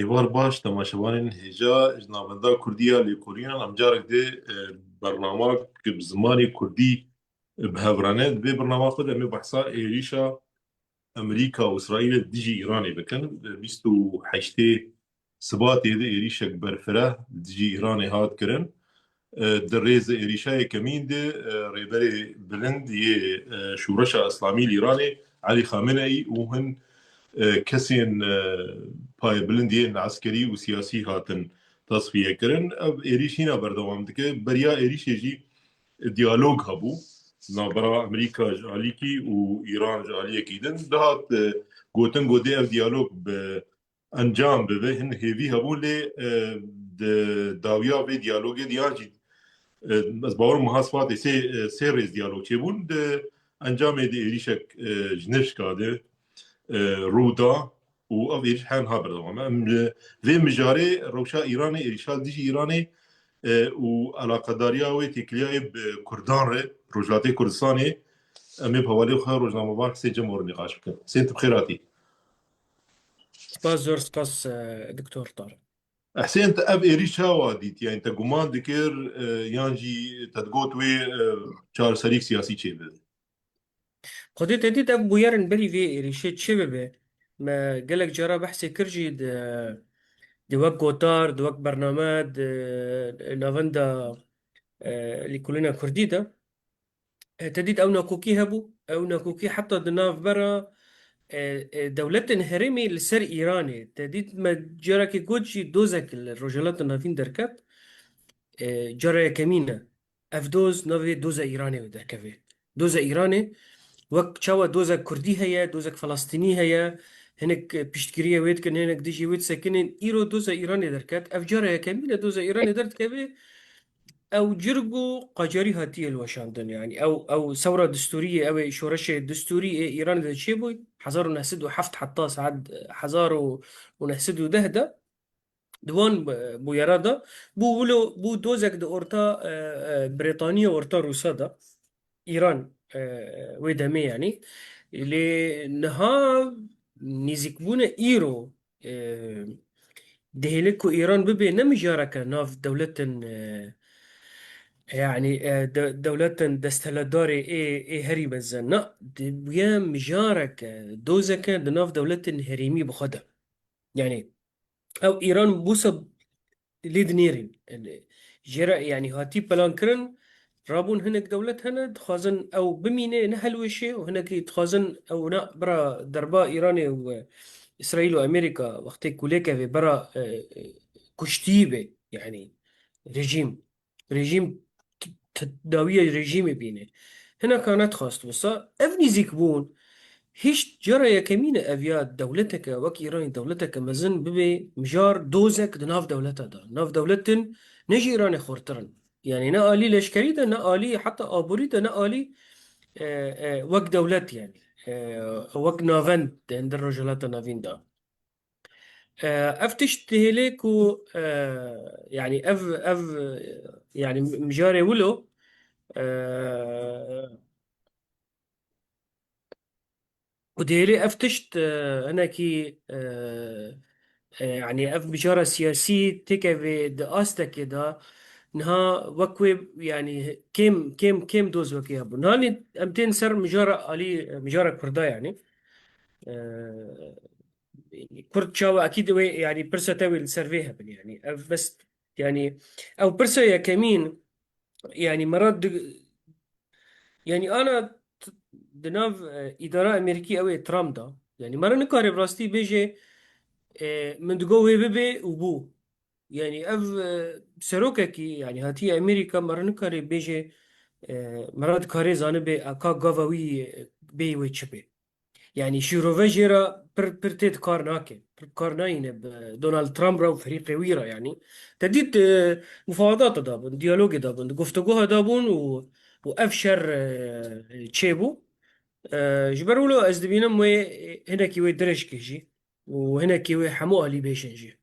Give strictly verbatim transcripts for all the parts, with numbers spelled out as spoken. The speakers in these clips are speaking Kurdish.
Êvar baş, temaşevanên hêja ji Navenda Kurdî ya Lêkolînan, em carek dê, e, bernama bi zimanê Kurdî bi hev re ne. Di vê bernama xwe de em ê behsa êrîşa Amerîka û Îsraîlê dijî Îranê bikin. Bîst û heştê Sibatê de êrîşek berfireh dijî Îranê hat kirin. E, di rêze êrîşa yekemîn de, e, rêberê bilind yê, e, Şoreşa Îslamî li Îranê, Elî Xameneî û hin, e, kesên, e, payebilind yên eskerî û siyasî hatin tasfiye kirin. Ev êrîş hîna berdewam dike. Beriya êrîşê jî diyalog hebû. Navbera Amerîka ji alîkî û Îran ji aliyekî din dihat, e, gotin, got dê ev diyalog bi encam bibe. Hin hêvî hebûn lê, e, di dawiya vê diyalogê de yan jî, e, ez bawer im Meha Sibatê sê, e, sê rêz diyalog çêbûn. Di encamê de êrîşek, e, ji nişka de, e, rû da û ev êrîş hên ha berdewam e. Em, e, vê mijarê rewşa Îranê, êrîşa dijî Îranê, e, û eleqedariya wê têkiliyayê bi Kurdan re, Rojhilatê Kurdistanê, em ê bi hevalê xwe rojnamevan Husên Cem re nîqaş bikin. Husên, tu bi xêr hatî. Spas, zor spas, e, Doktor Tarık. Husên, te ev êrîş çawa dît? Yani te guman dikir, e, yan jî te digot wê, e, çareserîk siyasî çêbibe? Xwedê te dît ev bûyerin berî vê êrîşê çê bibe. Me gelek cara behsê kir jî di, di wek gotar, di wek bername, di navenda, e, lîkolîna Kurdî de. E, te dît ew nakokî hebû. Ew nakokî heta di navbera, e, e, dewletên herêmê li ser Îranê. Te dît me carekê got jî dozek li Rojhilata Navîn derket. E, cara yekemîn e. Ev doz navê doza Îranê wê derkeve. Doza Îranê wek çawa dozek Kurdî heye, dozek Felestînî heye, hinek, e, piştgiriyê wê dikin, hinek dijî wê disekinin. Îro doza Îranê derket. Ev cara yekemîn e doza Îranê derdikeve. Ew cirg û qacarî hatiye hilweşandin. Yani ew, ew sewra distûrî ye, ew ê şoreşê distûrî ê Îranê de çêbû. Hezar û neh sed û heft heta saet hezar û neh sed û deh de. Di wan, e, bûyera de bû wilo, bû dozek di orta, e, e, Brêtaniya, orta Rûsa de, Îran, e, wê demê yani. Lê niha nêzîkbûne îro, e, dihêle ku Îran bibe ne mijareke nav dewletin, e, yani, e, de-, dewletin desthilatdarê ê, ê herî mezin. Na, di-, bûye mijareke, dozeke di nav dewletin herêmî bi xwe de. Yani, ew Îran wisa lê dinêrîn. Jê re, yani, hatî plankirin, rabûn hinek dewlet hene, dixwazin ew bimîne, nehilwêşe û hinekî dixwazin ew na bira derba Îranê û Îsraîl û Amerîka wextê ku lê keve bira, e, e, kuştî be, yani, rejîm. Rejîm t-, t-, dawiya rejîmê bîne. Hineka nedixwast wisa. Ev nîzîkbûn hişt cara yekemîn e ev ya dewleteke wek Îranê dewleteke mezin bibe mijar dozek di nav dewleta de. Nav dewletin ne ji Îranê xurtir in. Yani ne alî leşkerî de, ne alî heta aborî de, ne alî, e, e, wek dewlet yani. E, wek navend di hundir Rojhilata Navîn de. E, ev tişt dihêlê ku, e, yani ev, ev, yani mijarê wilo, e, ku dihêlê ev tişt, e, hinekî, e, e, yani ev mijara siyasî têkevê di astekê de niha wek wê yani kêm, kêm, kêm doz wekî hebû. Niha em tên ser mijara alî, mijara Kurda yani. E, Kurd çawa ekîd wê, yani pirsa te wê li ser vê hebin, yani ev bes, yani ew pirsa yekemîn, yani me re di-, yani ana t-, di nav, e, îdara Amerîkî ew ê Trump da, yani me re nikare bi rastî bêje, e, min digo wê bibe û bû. Yani ev, e, serokekî, yani hatiye Amerîka, me re nikare bêje, e, me re dikare zanibe, e, ka gava wî, e, bê wê çi bê. Yani şîrove jê re pir, pir tê di kar nake. Pir kar nayîne bi Donald Trump re û ferîqê wî re yani. Te dît, e, mufawedata dabûn, diyalogê dabûn, di guftegoha dabûn û, û ev şer, e, çêbû. E, ji ber wilo ez dibînim wê, e, hinekî wê dirêj kê jî û hinekî wê hemû alî bêjin jî.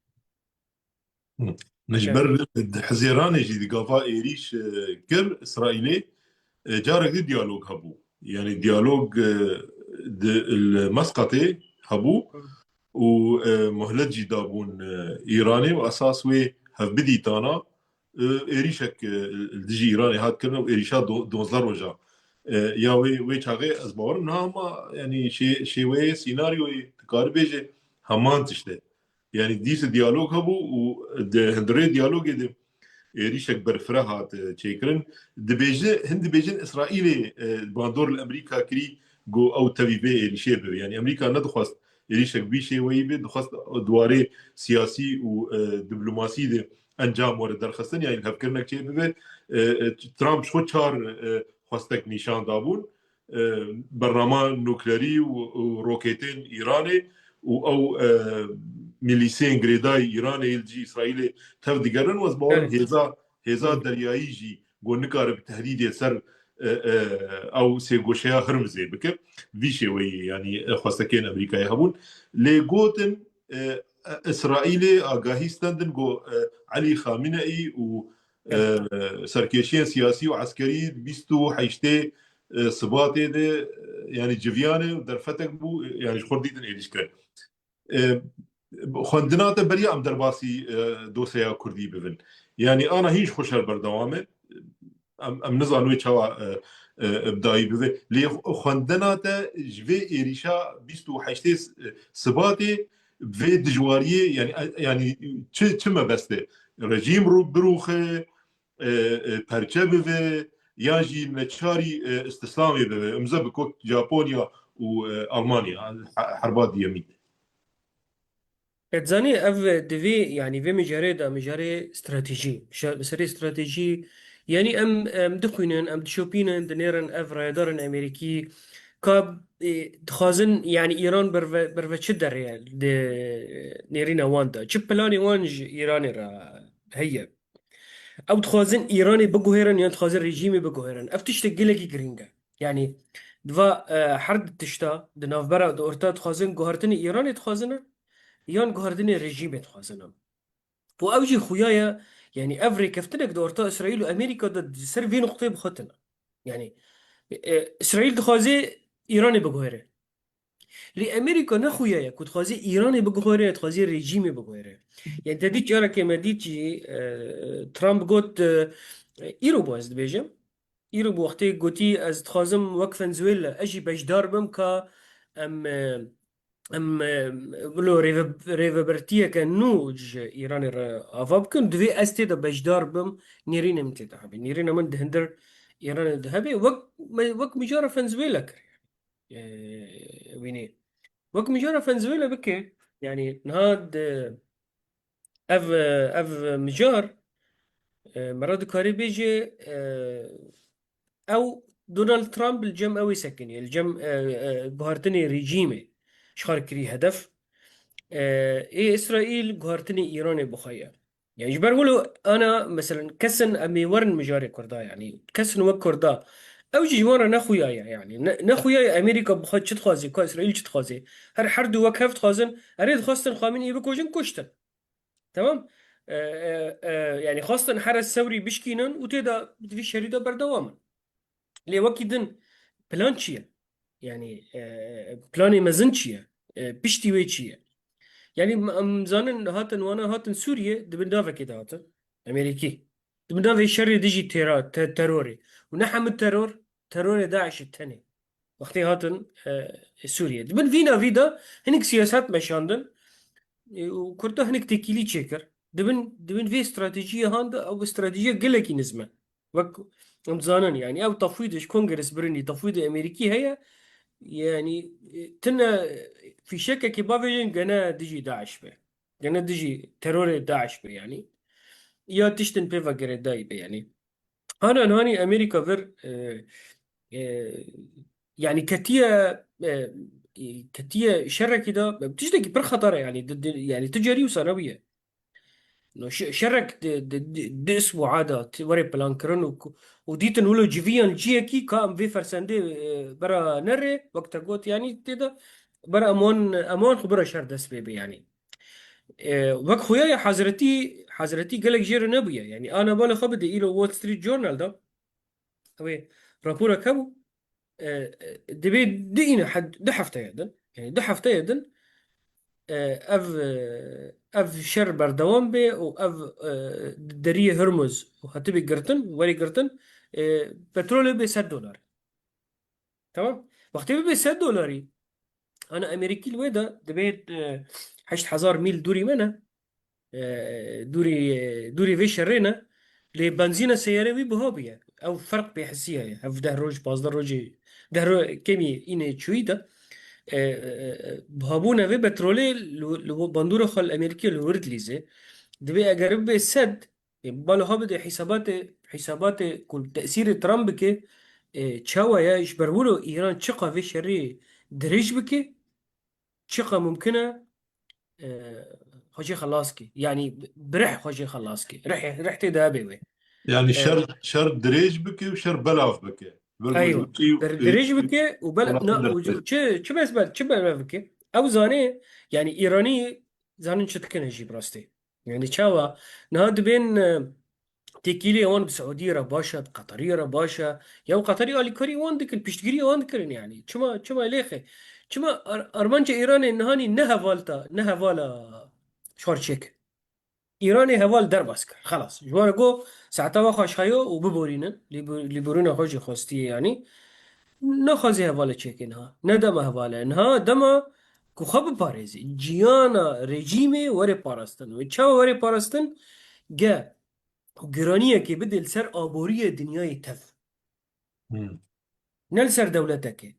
Ji ber di Hizêranê jî di gava êrîş, e, kir Îsraîlê, e, carek dî diyalog hebû. Yani diyalog, e, di, li Mesqatê hebû. û, e, muhlet jî dabûn, e, Îranê û esas wê hevbidîtana, e, êrîşek, e, li dijî Îranê hat kirin û êrîşa do-, dozdeh roja, e, ya wê, wê çaxê ez bawerim niha hema, yanî şê-, şêweyê, sînaryoyê, tu karî bêjê heman tişt e. Yanî dîse diyalog hebû û di hundirê diyalogê de êrîşek berfireh hat, e, çêkirin. Dibêje, hin dibêjin Îsraîlê, e, bandor li Amerîka kirî, got ew tevî vê êrîşê bibe. Yanî Amerîka nedixwest êrîşek bi vî şêweyî be, dixwest di warê siyasî û, e, diplomasî de encam were derxistin, yanî hevkirinek çê bibe. E, e, Trump ji xwe çar, e, xwestek nîşan dabûn. E, bernama nuklerî û, û roketên Îranê û ew, e, milîsên girêdayî Îranê li dijî Îsraîlê tev digerin û ez bawerim Evet. hêza, hêza Hı. deryayî jî got nikare bi tehdîdê ser, e, e, ew sêgoşeya Hirmizê bike. Vî şêweyî, yanî, e, xwestekên Amerîkayê hebûn. Lê gotin, e, e, Îsraîlê agahî stendin got, e, Elî Xameneî û, e, Evet. serkêşiyên siyasî û eskerî bîst û heştê, e, Sibatê de, e, yanî civiyane û derfetek bû, e, yanî ji xwe dîtin êrîş kirin. E, xwendina te beriya em derbasî, e, dosyeya Kurdî bibin. Yanî ana hîn ji xwe şer berdewam e. Em, em nizanin wê çawa, e, e, bi dayî bibe. Lê xwendina te ji vê êrîşa bîst û heştê s-, e, Sibatê vê dijwariyê, yanî, e, yanî çi, çi mebest e? Rejîm rû-, birûxe, e, e, perçe bibe, yan jî neçarî, e, îstîslamê bibe. Îmze bikot Japonya û, e, Almanya, he-, herba diyemîn. E, dizanî ev divê, yanî vê mijarê de mijarê stratejî, şa-, serê stratejî, yanî em, em dixwînin, em dişopînin, dinêrin ev rayedarên Amerîkî ka, e, dixwazin, yanî Îran berve, berve çi derê di nêrîna wan de, çi planê wan ji Îranê re heye. Ew dixwazin Îranê biguhêrin yan dixwazin rejîmê biguhêrin. Ev tiştek gelekî girîng e. Yanî, di va, e, her di tişta, di navbera, di orta dixwazin guhertinê Îranê dixwazin e, yan guhertinê rejîmê dixwazin e. Û ew jî xuya ye, yanî ev rêkeftinek di orta Îsraîl û Amerîka de di ser vê nuqteyê bi xwe tune. Yanî, e, Îsraîl dixwaze Îranê biguhere. Lê Amerîka ne xuya ye ku dixwaze Îranê biguhere, dixwaze rejîmê biguhere. Yani te dît carekê me dît jî, e, Trump got, e, îro bû ez dibêjim. Îro bû wextê gotî ez dixwazim wek Venezuela ez jî beşdar bim ka em, e, em, e, wilo rêve-, rêvebirtiyeke nû ji Îranê re ava bikin. Divê ez tê de beşdar bim, nêrînê min tê de hebe. Nêrîna min di hundir Îranê de hebe. Wek, me-, wek mijara Venezuela kir. E, wînî. Wek mijara Venezuela bike, yani niha di ev, ev mijar, e, me re dikarî bêjê, e, ew Donald Trump li cem ew ê sekiniye, li cem, e, e, guhartinê rejîmê ji xwe re kirî hedef. E, ê Îsraîl guhartinê Îranê bi xwe ye. Yani ji ber wilo ana, meselen, kesin em ê werin mijarê Kurda, yani kesin wek Kurda. Ew jî ji wan re ne xuya ye, yani ne, ne xuya ye Amerîka bi xwe çi dixwaze, ka Îsraîl çi dixwaze. Her, her du wek hev dixwazin, erê dixwastin Xameneî bikujin, kuştin. Tamam? E, e, e, yani xwastin here Sewrî bişkînin û tê de di vî şerî de berdewam in. Lê wekî din plan çi ye? Yani, e, planê mezin çi ye? E, piştî wê çi ye? Yani em, em zanin hatin wana hatin Sûriye di bin davekê de hatin. Amerîkî. Di bin davê şerê dijî têra, te-, terorê. Û ne hemû teror, terorê DAIŞê tenê. Wextê hatin, e, Sûriye. Di bin vî navî de hinek siyaset meşandin. E, û Kurda hinek têkilî çêkir. Di bin, di bin vê stratejiyê han de, ew stratejiya gelekî nizm e. Wek em dizanin, yani ew tefwîdê ji Kongres birinî, tefwîdê Amerîkî heye, yani, e, tine fîşekekê bavêjin gene dijî DAIŞ be. Gene dijî terorê DAIŞ be, yani. Ya tiştin pê ve girêdayî be, yani. Hana nihanî Amerîka vir, e, e, yani ketiye, e, e, ketiye şerekî de, tiştekî pir xeter e, yani, di, di, yani tu carî wisa nebûye. No, şe-, şerek di, di, di, di isbuha de ti-, were plankirin û ku-, û dîtin wilo civiyan ciyekî ka em vê fersendê, e, bera nerê, wek te got, yani, tê de bera em wan, em wan xwe bira şer dest pê bê, yani. E, wek xuya ye Hazretî, Hazretî gelek jê re nebûye. Yani, ana bala xwe bide îro Wall Street Journal de. Ew ê raporek hebû, e, e, divê du îne hed-, du hefteye din, yani du hefteye din, e, ev, e, ev şer berdewam bê û ev, e, deriyê Hurmuz û hatibe girtin, werê girtin, e, petrolê bê sed dolar. Tamam? Wextê bibê sed dolarî, ana Amerîkî li wê de dibê, e, heşt hezar mîl dûrî me ne. E, dûrî, e, dûrî vê şerê ne. Lê benzîna seyarê wî buha bûye. Ew ferq pê hisiyaye. Hev deh roj, pazdeh rojê, deh ro-, kemî înê çûyî de. E, e, e, buhabûna vê petrolê li, li bandora xwe li Amerîkê li wir dilîze. Dibê eger bibe sed, e, bala xwe bide hîsabatê, hîsabatê ku tesîrê Trump bike, e, çawa ye, ji ber wilo Îran çiqa vê şerê dirêj bike, çiqa mumkin e, e, xwe jê xelas ke. Yanî bi rih xwe jê xelas ke. Rih, rih tê de hebe wê. Yani E, şer, şer dirêj bike û şer belav bike. Ber Eywa. Wî û Ber dirêj bike û bel-, na, û çi, çi bes bel-, çi belav bike? Ew zanê, yani Îranî zanin çi dikine jî bi rastî. Yani çawa? Niha dibên, e, têkîlê wan bi Siûdiyê re baş e, bi Qeteriyê re baş e. Ya Qeterî alîkarî wan dikin, piştgirî wan dikirin yani. Çima, çima lêxe? Çima ar-, armanca Îranê nihanî ne heval ta, ne hevala şor çêk. Îranê heval derbas kir. Xelas. Ji wan re got, saeta we xweş heyo û biborînin. Lêbor-, lêborîna xwe jî xwestiye yani. Naxwaze hevala çêke niha. Ne dema heval e. Niha dema ku xwe biparêze. Ciyana rejîmê were parastin. Wê çawa were parastin? Ge giraniyekê bidê li ser aboriyê dinyayê tev. Hmm. Ne li ser dewletekê.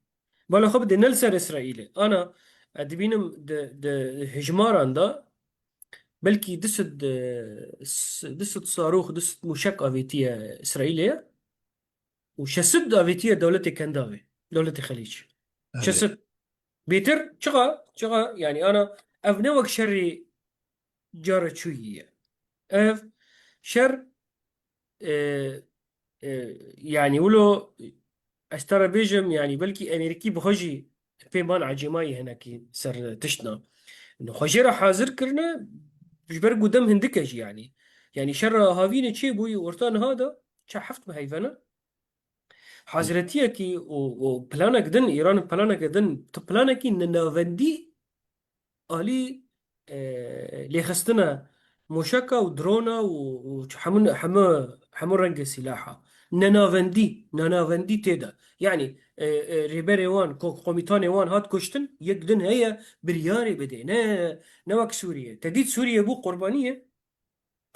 Bala xwe bidê ne li ser Îsraîlê. Ana, e, dibînim di, di hejmaran de belkî du sed, e, s-, du sed sarûx, du sed mûşek avêtiye Îsraîlê ye. Û şeş sed avêtiye dewletê Kendavê, dewletê Xelîc. Evet. Şeş sed. Bêtir çiqa, çiqa, yani ana ev ne wek şerê cara çûyî ye. Ev şer, e, e, yani wilo ez te re bêjim, yani belkî Amerîkî bi xwe jî pê man ecêmayî hinekî ser tiştna. Xwe jê re hazir kirine, ji ber ku dem hindik e jî yani. Yani şerra havînê çê bûyî orta niha de çe heft meh heyvene. Hazretiyekî û, û planek din, Îran planeke din, tu planekî nenavendî alî, e, lêxistina moşeka û drona û, û hemû, hemû, hemû rengê sîlaha. Nenavendî, nenavendî tê de. Yani, e, e, rêberê wan, ko-, komîtanê wan hat kuştin, yek din heye biryarê bidê. Ne, ne wek Sûriye. Te dît Sûriye bû qurbaniyê.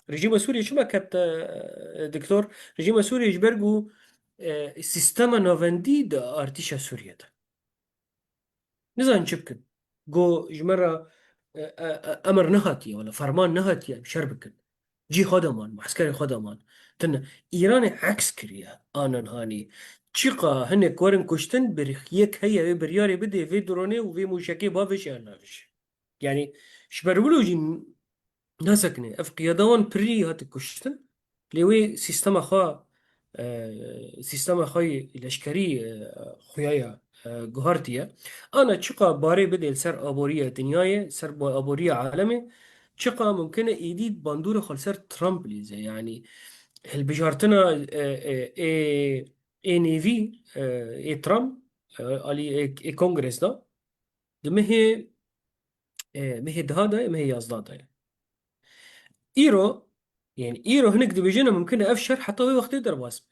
Rejîma Sûriyê çima ket, e, doktor? Rejîma Sûriyê ji ber ku, e, sîstema navendî di artîşa Sûriyê de. Nizanin çi bikin. Got ji me re, e, e, e, emir nehatiye, wala ferman nehatiye em şer bikin. Cî xwe de man, mueskerê xwe de man. Tine. Îranê eks kiriye, anan hanî. Çiqa hinek werin kuştin, bir yek heye wê biryarê bidê vê dronê û vê mûşekê bavêje yan navêje. Yani, ji ber wilo jî nasekine. Ev qiyada wan pirî hate kuştin. Lê wê sîstema xwe, e, sîstema xwe yê leşkerî, e, xuya ya, e, guhartiye. Ana çiqa barê bidê li ser aboriya dinyayê, ser bo-, aboriya alemê, çiqa mumkin e êdî bandora xwe li ser Trump lîze. Yani, hilbijartina, e, e, ê, ê nêvî, e, ê Trump, e, alî ê, ê kongres de, di mehê, e, mehê deha de ye, mehê yazdeh de ye. Îro, yani îro hinek dibêjin, mumkin e ev şer heta wê wextê derbas be.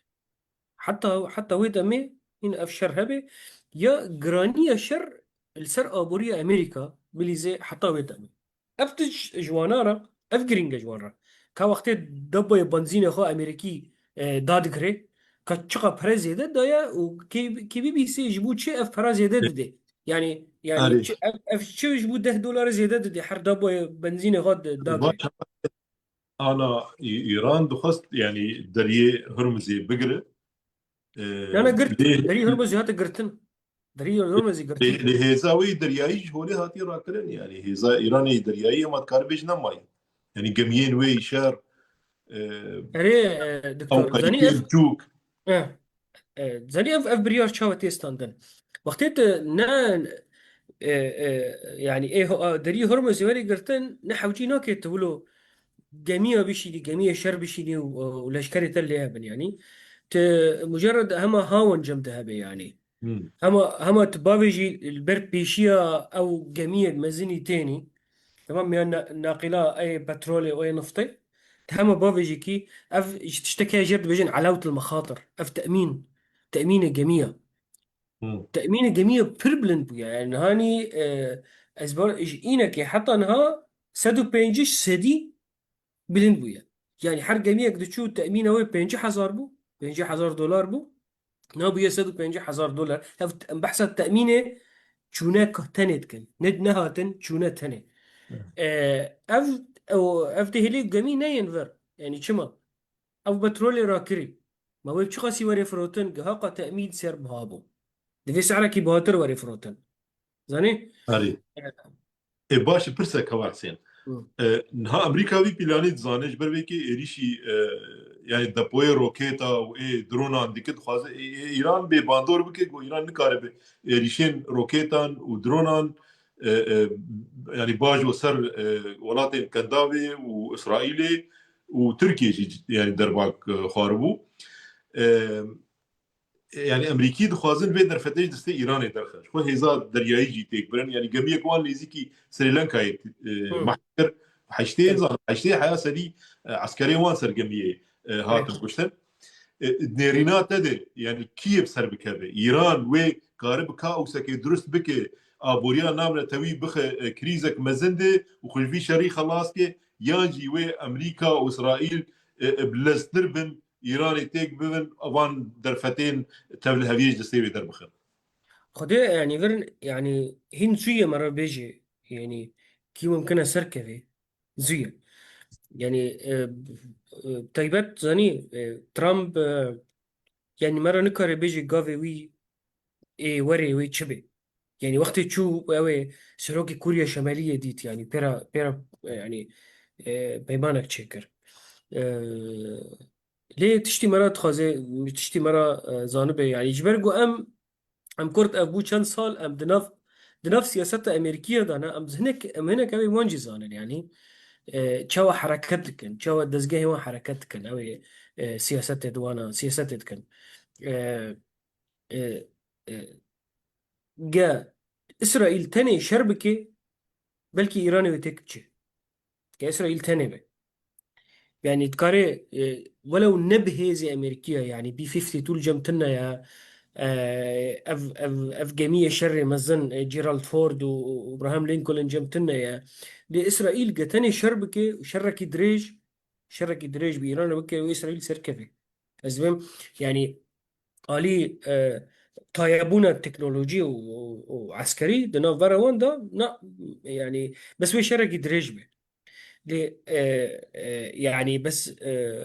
Heta, heta wê demê hîn ev şer hebe. Ya giraniya şer li ser aboriya Amerîka bilîze heta wê demê. Ev tişt ji wana re, ev girîng e ji wan re. Ka wextê depoyê benzînê xwe Amerîkî, e, dadigire, ka çiqa pere zêde daye û kê, kê bibîsê ji bo çi ev pere zêde dide? Yani, yani Erê. Çi, ev, ev çi ji bo deh dolar zêde dide her depoyê benzînê xwe di-, dagire? Baş ana Î-, Îran dixwest, yani, deriyê Hurmuzê bigire. E, Yana girt, lê deriyê Hurmuzê hate girtin. Deriyê Hurmuzê girtin. Lê, lê hêza wê deryayî ji holê hatiye rakirin, yani hêza Îranê deryayî ema dikare bêje nemaye. Yani gemiyên wê şer, e, Erê, e, doktor, zanî ev, biçûk. E, e, zanî ev, ev biryar çawa tê standin? Wextê tu ne, e, e, yani ê ho-, a, deriyê Hurmuzê were girtin, ne hewcî nake tu wilo gemiya bişînî, gemiyê şer bişînî û, û leşkerê te lê hebin, yani. Tu mucerred hema hawan cem de hebe, yani. Hmm. Hema, hema tu bavêjî li ber pêşiya ew gemiyê mezinî tênî, Temam ya na-, naqila ê petrolê û ê niftê. Hema bavêjî kî ev ji tiştekê jêr dibêjin elawt el mexatir. Ev temîn, temînê gemiya. Hmm. Temînê gemiya pir bilind bûye. Yani nihanî, e, ez bar, ji înekê heta niha sed û pêncî sedî bilind bûye. Yani her gemiyek diçû temîna wê pêncî hezar bû, pêncî hezar dolar bû. Niha bûye sed û pêncî hezar dolar. Ev te-, em behsa temînê çûne k-, tenê dikin. Ne, nehatin çûne tenê. Evet. E, ev, ew, ev tê hêlê gemî neyên vir. Yani çima? Ev petrolê rakirî. Ma wê çiqasî were firotin, giha ka temîn ser biha bû. Divê sehrekî bihatir were firotin. Zanî? Erê. Ê, baş e, pirsek hewa Husên. Hı. E, niha Amerîka vî planî dizane, ji ber vê kê êrîşî, e, yani depoyê roketa û ê dronan dike, dixwaze, ê, ê, Îran bê bandor bike, ku Îran nikare bi êrîşên roketan û dronan, e, e, yani bajo ser, e, welatên Kendavê û Îsraîlê û Tirkiyê jî, yani derbak, e, xwaribû. E, yani Emerîkî dixwazin vê derfetê ji destê Îranê derxe. Ji xwe hêza deryayî jî têk birin. Yani gemiyek wan nêzîkî Sri Lankayê, e, Hmm. mahv kir. Heştê Evet. zan, heştê heya sedî, e, eskerê wan ser gemiyê, e, hatin Evet. kuştin. E, nêrîna te de, yani Kîyev ser bikeve. Îran wê karibe kaosekê durust bike, aboriya navnetewî bixe, e, krîzek mezin de û xwe ji vî şerî xelas ke, yan jî wê Emerîka û Îsraîl, e, e, bileztir bin, Îranê têk bibin, van derfetên tevliheviyê ji destê wê derbixin. Xwedê, yani, vir, yani, hîn zû ye me re bêje, yani, kî mumkin e serkeve, zû ye. Yani, e, e, taybet zanî, e, Trump, e, yani, me re nikare bêje gavê wî ê werê wê çi be. Yani, wextê çû ew ê serokê Kûriya Şemeliyê dît, yani, pêra, pêra, yani, e, peymanek çêkir. E, lê tiştî me re dixwaze, tiştî me re, e, zanibe, yani, ji ber ku em, em kurt ev bû çend sal, em di nav, di nav siyaseta Amerîkiya de ne, em hinek, em hinek ew ê wan jî zanin, yani, e, çawa hereket dikin, çawa dezgehê wan hereket dikin, ew ê, e, siyasetê di wana, siyasetê dikin. E, e, e, ge Îsraîl tenê şer bike, belkî Îranê wê têk biçe. Ge Îsraîl tenê be. Yani dikare, e, welew ne bi hêzê Amerîkiya, yani B fifty two li cem tune ye, e, ev, ev, ev gemiyê şerê mezin, e, Gerald Ford û, û Abraham Lincoln cem tune ye. Lê Îsraîl ge tenê şer bike û şerekî dirêj, şerekî dirêj bi Îranê bike û Îsraîl serkeve. Ez dibêm, yani, alî, e, tayebûna teknolojî û, û, û eskerî di nav vera wan de, na, yani, bes wê şerekî dirêj be. Lê, e, e, yani, bes, e,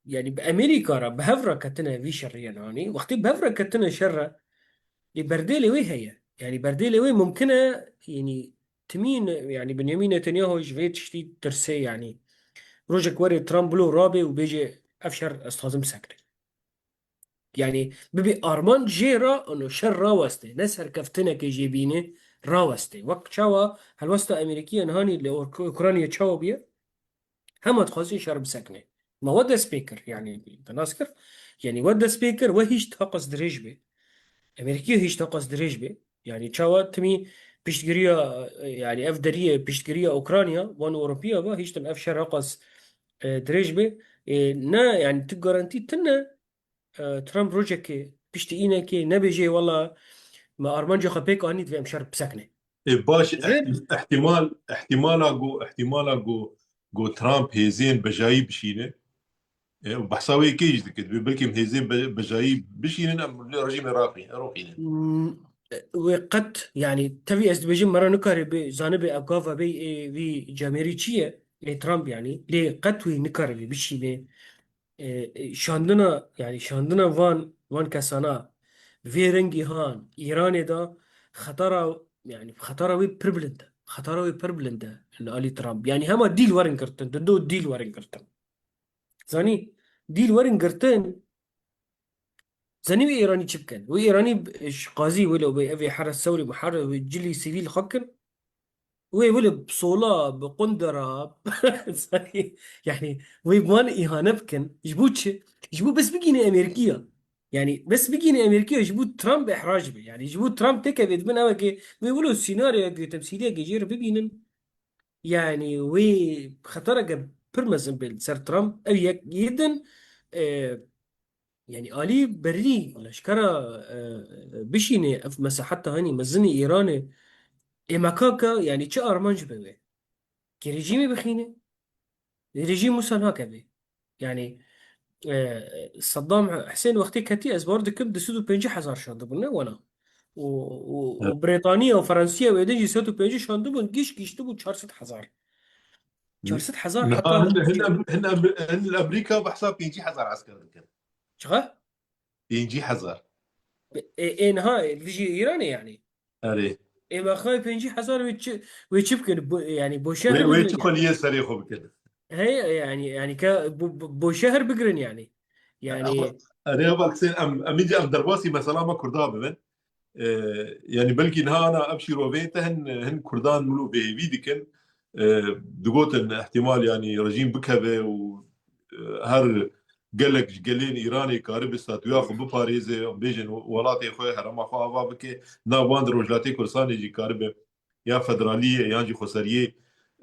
yani, bi Amerîka re bi hev re ketine vî şeriyê nanî. Wextê bi hev re ketine şer re, lê berdêlê wê heye. Yani, berdêlê wê mumkin e, yani, timî ne-, yani, Benyamin Netanyahu ji vê tiştî tirse, yani. Rojek were Trump bilo rabe û bêje, ev şer ez dixwazim bisekine. Yani, bibe armanc jê re, ano şer raweste, ne serkeftineke jê bîne, raweste. Wek çawa helwesta Amerîkiye nihanî li Uk-, Ukraynayê çawa bûye? Hema dixwazin şer bisekine. Ma we dest pê kir, yani, te nas kir. Yani, we dest pê kir, we hîşt heqas dirêj be. Amerîkiye hîşt heqas dirêj be. Yani, çawa timî piştgiriya, yani, ev deriyê piştgiriya Ukrayna, wan Ewropiya ve hîştin ev şer heqas, e, dirêj be. E, ne, yani, tu garantî tune, e, Trump rojekê piştî înekê nebêjê, wela me armanca xwe pêk anî, divê em şer bisekine. E, baş, Hêzên ihtim-, ihtimal, ihtimala ku, ihtimala ku, ku Trump hêzên bejayî bişîne. E, behsa wê yekê jî dike. Dibê belkî em hêzên be-, bejayî bişînin, em li rejîmê raxî-, roxînin. Hmm, wê qet, yani, tevî ez dibêjim, me re nikare bê, zanibe ev gava bê, ê, vî camêrî çi ye? Ê Trump, yani, lê qet wê nikare bê bişîne. E, e, şandina, yani, şandina van, van kesana vê rengî han Îranê de xetara, yani, xetara wê pir bilind e. Xetara wê pir bilind e li alî Trump. Yani, hema dîl werin girtin, di do dîl werin girtin. Zanî, dîl werin girtin, zanî wê Îranî çi bikin? Wê Îranî, e, ji qazî wilo bê, ev ê here sewrê bi here wê cilî sivîl xwe kin. Wê wilo bi sola, bi qundera, zanî, yani, wê bi wan îhane bikin. Ji bo çi? Ji bo bes bigihîne Amerîkiya. Yani bes bigîne Amerîkaya ji bo Trump ihrac be. Yani ji bo Trump têkeve di bin ewekê wê wilo sînaryoyekê, temsîliyekê jê re bibînin. Yani wê xetereke pir mezin bê li ser Trump. Ev yek yê din, e, yani alî berî leşkera, e, bişîne ev mesaheta hanî mezin ê Îranê, ê mekaka yani çi armanc be wê? Ke rejîmê bixîne? Rejîm wisa nakeve. Yani, e, Saddam Husên wextê ketî ez bawer dikim du sed û pêncî hezar şandibûn, ne wela. Û, û, û Evet. Brêtaniya û Fransiya wê din jî sed û pêncî şandibûn, giş giştibû çar sed hezar. Çar sed hezar Niha heta hin, hin, hin, hin, hin li Amerîka behsa pêncî hezar esker dikin. Çiqa? Pêncî hezar. Ê, ê niha, ê, dijî Îranê yani. Erê. Ê, me xwe pêncî hezar wê çi, wê çi bikin? Bo-, yani boşehr Wê, wê bigirin çi yani. Xweliyê serê xwe bikin? Hey, yani, yani ke bo-, bo-, boşehr bigirin yani. Yani Ama, erê, ama Husên, em, em, em derbasî mesela me Kurda bibin. Ee, yani belkî niha ana ev şîrovê te hin, hin Kurdan wilo bêhêvî dikin. Ee, digotin ihtimal yani rejîm bikeve û, e, her gelek ji gelên Îranê karibe statûya xwe biparêze, bêjin welatê xwe, herêma xwe ava bike, nav wan di Rojhilatê Kurdistanê jî karibe ya federaliyê yan jî xweseriyê,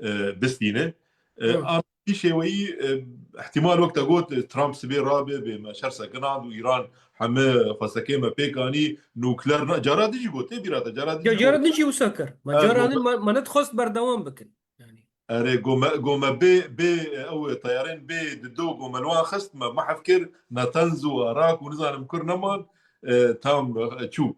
e, bistîne. E, Hı. An vî şêweyî, e, ihtimal wek te got, Trump sibê rabe, bê me şer sekinand û Îran heme xwestekê me pêk anî, nukleer na-, cara din jî got, tê bîra te, cara din Ya jî cara got. din jî wisa kir. Ma E, cara got din me- ma, ma nedixwest berdewam bikin. Yani. Erê, go me, go me bê, bê, ew teyarên bê dido go me li wan xist, me mehf kir, Natanz û Arak û nizanim kur neman, e, tam, e, çû.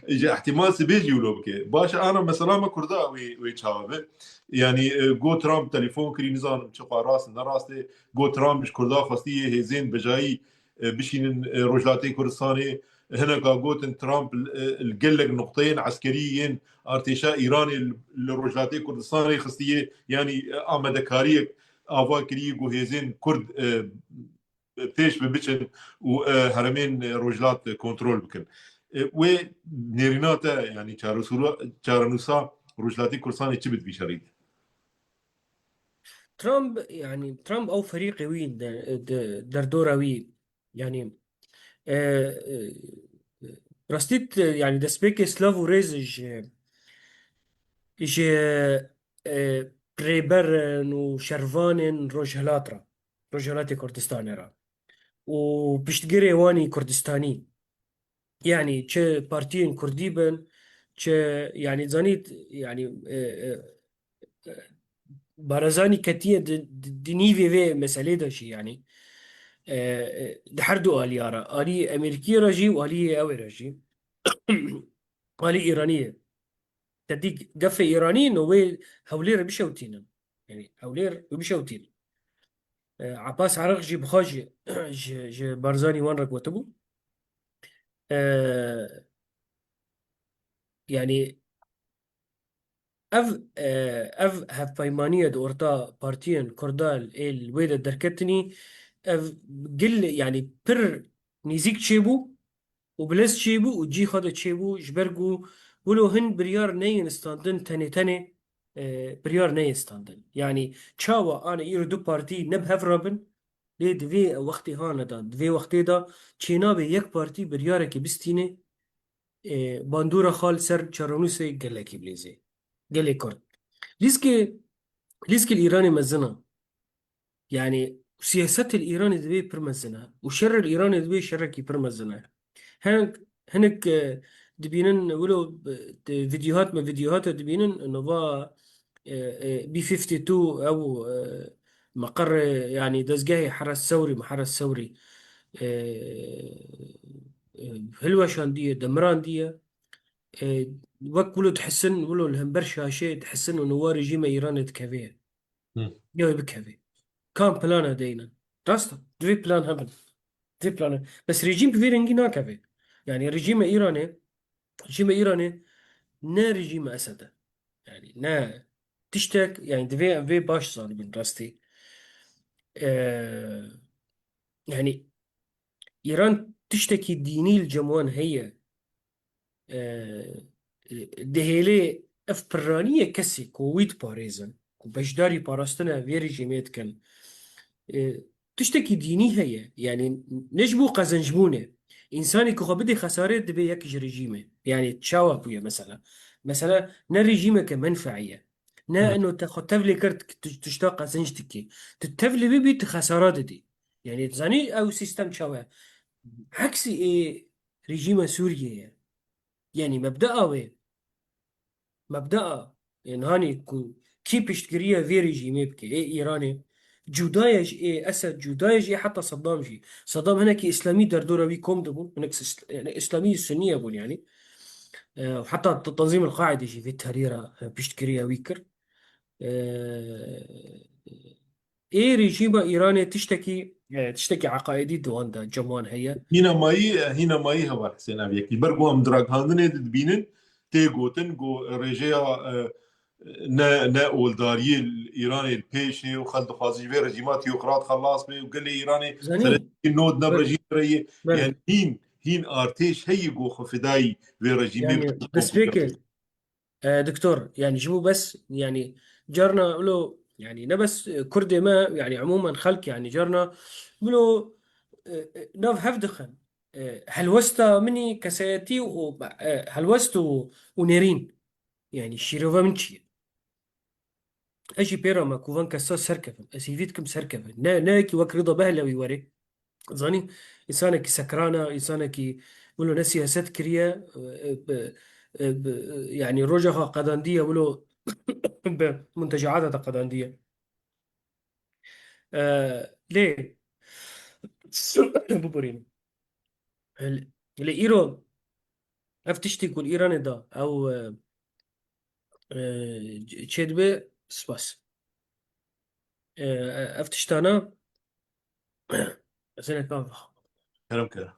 Ji ihtimal sibê jî wilo bike. Baş e, ana mesela me Kurda wê, wê çawa be? Yani, e, go Trump telefon kirî, nizanim çi xwe rast, ne rast e. Go Trump ji Kurda xwestiye hêzên bejayî, e, bişînin, e, Rojhilatê Kurdistanê. Hineka gotin Trump, e, li gelek nuqteyên eskerî yên artêşa Îranê li, li Rojhilatê Kurdistanê xistiye, yanî, e, amadekariyek ava kiriye ku hêzên Kurd, e, pêş bi biçin û, e, herêmên, e, Rojhilat kontrol bikin. E, wê nêrîna te, yanî çaresûra-, çarenûsa Rojhilatê Kurdistanê çi bi di vî şerî de? Trump, yani Trump ew ferîqê wî de, de, derdora wî, yani, e, e, rastî, yani destpêkê silav û rêz ji, ji, e, rêberin û şervanên Rojhilat re, Rojhilatê Kurdistanê re û piştgirê wan î Kurdistanî. Yani çi partiyên Kurdî bin, çi, yani zanît, yani, e, e, e, Barazanî ketiye di, di, di nîvê vê meselê de jî, yani, e, e, di her du aliya re, alî Amerîkiyê re jî û alî ew ê re jî, alî Îraniyê. Te dî gefê Îranî no wê Hewlêr bişewtînin. Yani Hewlêr bişewtînin. E, Abbas Araq jî bi xwe jî ji, ji Barzanî wan re gotibû. E, yani ev, e, ev hevpeymaniye di orta partiyên Kurda ê li wê de derketinî, ev gil, yani pir nîzîk çêbû û bilez çêbû û cî xwe de çêbû, ji ber ku wilo hin biryar neyên standin tenê tenê, e, biryar neyên standin. Yani çawa ana îro du partî ne bi hev re bin, lê di vê wextê hane de, di vê wextê de çênabe yek partî biryarekê bistîne, e, bandora xwe li ser çarenûsê gelekî bilêze. Gelê Kurd. Lîskê, lîskê li Îranê mezin e. Yani siyaset li Îranê divê pir mezin e. Û şer li Îranê divê şerekî pir mezin e. Hinek, hinek, e, dibînin wilo, e, de videohat me videohat e dibînin nova, e, e, B fifty two ew, e, meqerê, yani dezgehê Heres Sewrî, Meheres Sewrî, e, e, hilweşandiye, demirandiye. E, wek wilo dihisin, wilo li hember şaşê dihisin û niha rejîma Îranê dikeve. Hı. Ya wê bikeve. Kam plana deynin? Rast e. Divê plan hebin. Divê plan hebin. Bes rejîm bi vê rengî nakeve. Yani rejîma Îranê, rejîma Îranê ne rejîma Esed e. Yani ne tiştek, yani divê em vê baş zanibin rastî. Ee, yani Îran tiştekî dînî li cem wan heye. E, e, dihêlê ev pirraniyê kesê ku wî diparêzin, ku beşdarî parastina vê rejîmê dikin, e, tiştekî dînî heye. Yani ne ji bo qezencbûnê, Însanê ku xwe bidê xesarê dibe yek ji rejîmê. Yanî çawa bûye mesela? Mesela ne rejîmeke menfeî ye. Ne Hı. eno te xwe tevlê kir tu tişta qezenc dikî. Tu tevlê bibî tu xesara didî. Yanî zanî ew sîstem çawa ye? Eksî ê rejîma Sûriyê ye. Yanî mebdea wê. Mebdea ên hanî ku kî piştgiriya vê rejîmê bike, ê Îranê, cuda ye ji ê Esed, cuda ye ji ê heta Seddam jî. Seddam hinekî îslamî derdora wî kom dibûn, hinek sis-, yani îslamî sunî ye bûn yani. E, heta t-, Tenzîm el Qaide jî vê terî re, e, piştgiriya wî kir. E, ê rejîma Îranê tiştekî, e, tiştekî eqaîdî di wan de, cem wan heye. Hîna mayî, hîna mayî heval Hisên ev yekî. Ber ku em di ragihandinê de dibînin, tê gotin ku rêjeya, e, ne, ne oldariyê li Îranê li pêş e û xelk dixwazin ji vê rejîma teokrat xelas be û gelê Îranê Zanî? serê nod ne Belê. rejîm re ye. Belê. Yani hîn, hîn artêş heyî ku xwe fidayî vê rejîmê Yani, bike. destpêkê, e, doktor, yani ji bo bes, yani carna wilo, yani ne bes, e, Kurdê me, yani umûmen xelk, yani carna wilo, e, e, nav hev dixin. E, helwesta min î kesayetî û, e, helwest û, û nêrîn. Yani şîrova min çi ye? Ez jî pê re me ku van kesa serkevin. Ez hîvî dikim serkevin. Ne, ne yekî wek Rida Behlewî were. Zanî, însanekî sekran e, însanekî wilo ne siyaset kiriye, e, e, bi, e, bi, e, yani roja xwe qedandiye, wilo bi muntecaata de qedandiye. E, lê, biborînim. Lê îro ev tiştî ku li Îranê da, ew, e, e, çêdibe, spas. E, ev tiştana, ez ê neka Kerem, kerem.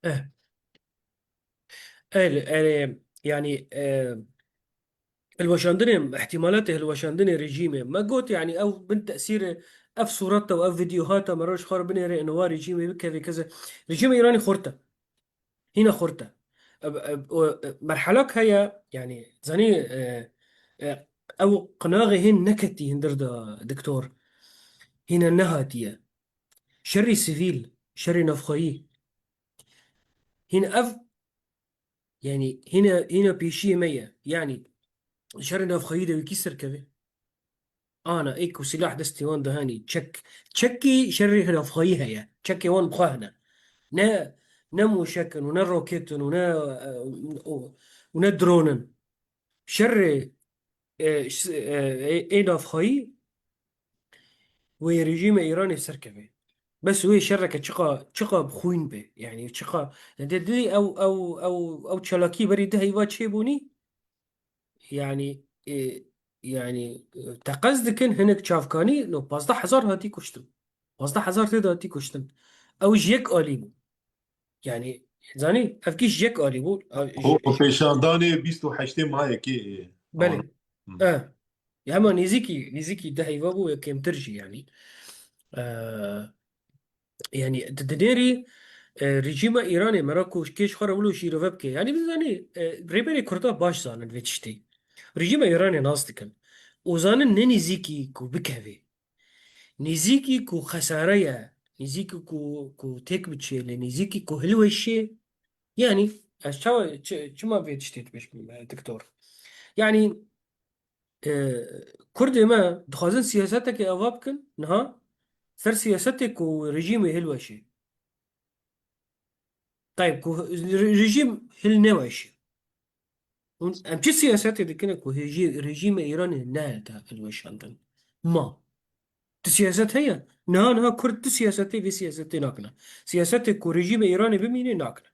Eh. El, el, yani, e, hilweşandinê, ihtimalatê hilweşandinê rejîmê. Me got, yani, ew bin tesîrê ev sûreta û ev vîdyohata me roj xwe re binêre, êno wa rejîmê bikeve keze. Rejîma Îranê xurt e. Hîna xurt e. E, e, o, e, merhelak heye, yani, zanî, e, e, ew qinaxê hîn neketî hindir de, doktor. Hîne nehatiye. Şerî sivîl, şerî navxweyî. Hîn ev, yani, hîne, hîne pêşiyê me ye. Yani, şerê navxweyî de wî kî serkeve? Ana, ê ku sîlah destê wan de henî, çek, çekî şerê navxweyî heye. Çekê wan bi xwe hene. Ne, ne mûşek in û ne roket in û ne, e, û, û ne dron in. Şerê, e, ş-, e, ê, ê navxweyî wê rejîmê Îranê serkeve. Bes wê şereke çiqa, çiqa bi xwîn be. Yani çiqa, de, de, ew, ew, ew, ew çalakî berî deh heyva çêbûnî, yani, e, yani, e, teqez dikin hinek çavkanî, no, pazdeh hezar hatî kuştin. Pazdeh hezar tê de hatî kuştin. Ew ji yek alî bû. Yani, zanî, ev kî ji yek alî bû. Ev, Xwe, xwe pêşandanê bîst û heştê mayekê, e, Belê. Hı. E. Hema nêzîkî, nêzîkî deh heyva bû, ya kêmtir jî, yani. E, Yani, di dinêrî, e, rejîma Îranê me re ku kêş xwe re wilo şîrove bike. Yani, bizanî, e, rêberê Kurda baş zanin vê tiştê. Rejîma Îranê nas dikin. Û zanin ne nêzîkî ku bikeve. Nêzîkî ku xesare ye. Nêzîkî ku, ku têk biçe, lê nêzîkî ku hilweşê. Yani, ez çawa, çi, çima vê tiştê dibêjim, e, doktor? Yani, e, Kurdê me dixwazin siyasetekê ava bikin, niha ser siyasetê ku rejîmê hilweşê. Tayeb, ku re-, rejîm hil neweşê. Hûn, em çi siyasetê dikine ku hêjî-, rejîmê Îranê nehête hilweşandin? Ma. Tu siyaset heye? Niha, niha Kurd tu siyasetê vê siyasetê nakine. Siyasetê ku rejîmê Îranê bimîne nakine.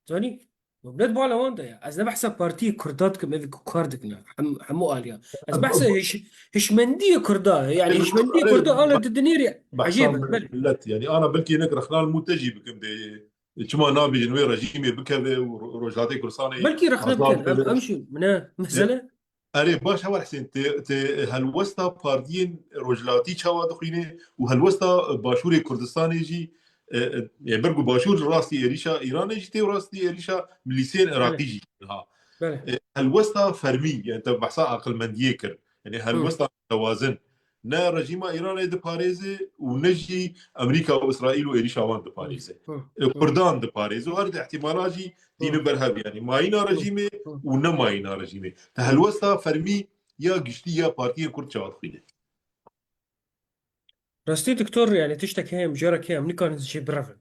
Zanî? Millet bala wan de ya. Ez ne behsa partiyê Kurda dikim, ev ku kar dikine. Hem, hemû aliya. Ez Ez behsa bu hiş-, hişmendiyê Kurda, yani Ev hişmendiyê ev Kurda ala di dinêrê. Behsa Ecêb e, belê. Millet, yani ana belkî hinek rexna li mû te jî bikim dê. Çima nabêjin wê rejîmê bikeve û Ro-, Rojhilatê Kurdistanê Belkî rexne azad bikin, ev, bikeve? Ev jî ne, mesele. Erê, baş, Heval Hisên, tê, tê helwesta partiyên rojhilatî çawa dixwîne û helwesta Başûrê Kurdistanê jî, e, e, yê ber ku Başûr rastî êrîşa Îranê jî tê û rastî êrîşa milîsên Iraqî Belê. jî ha. Belê. E, helwesta fermî, yani te behsa aqilmendiyê kir. Yani Hı. helwesta tewazin. Ne rejîma Îranê diparêze û ne jî Amerîka û Îsraîl û êrîşa wan diparêze. Hı, hı. E, Kurdan diparêze û her di ihtimala jî tînin ber hev, yanî mayîna rejîmê û ne mayîna rejîmê. Te helwesta fermî ya giştî ya partiyên Kurd çawa dixwîne? Rastî doktor, yanî tiştek heye, mijarek heye, em nikarin jê birevin.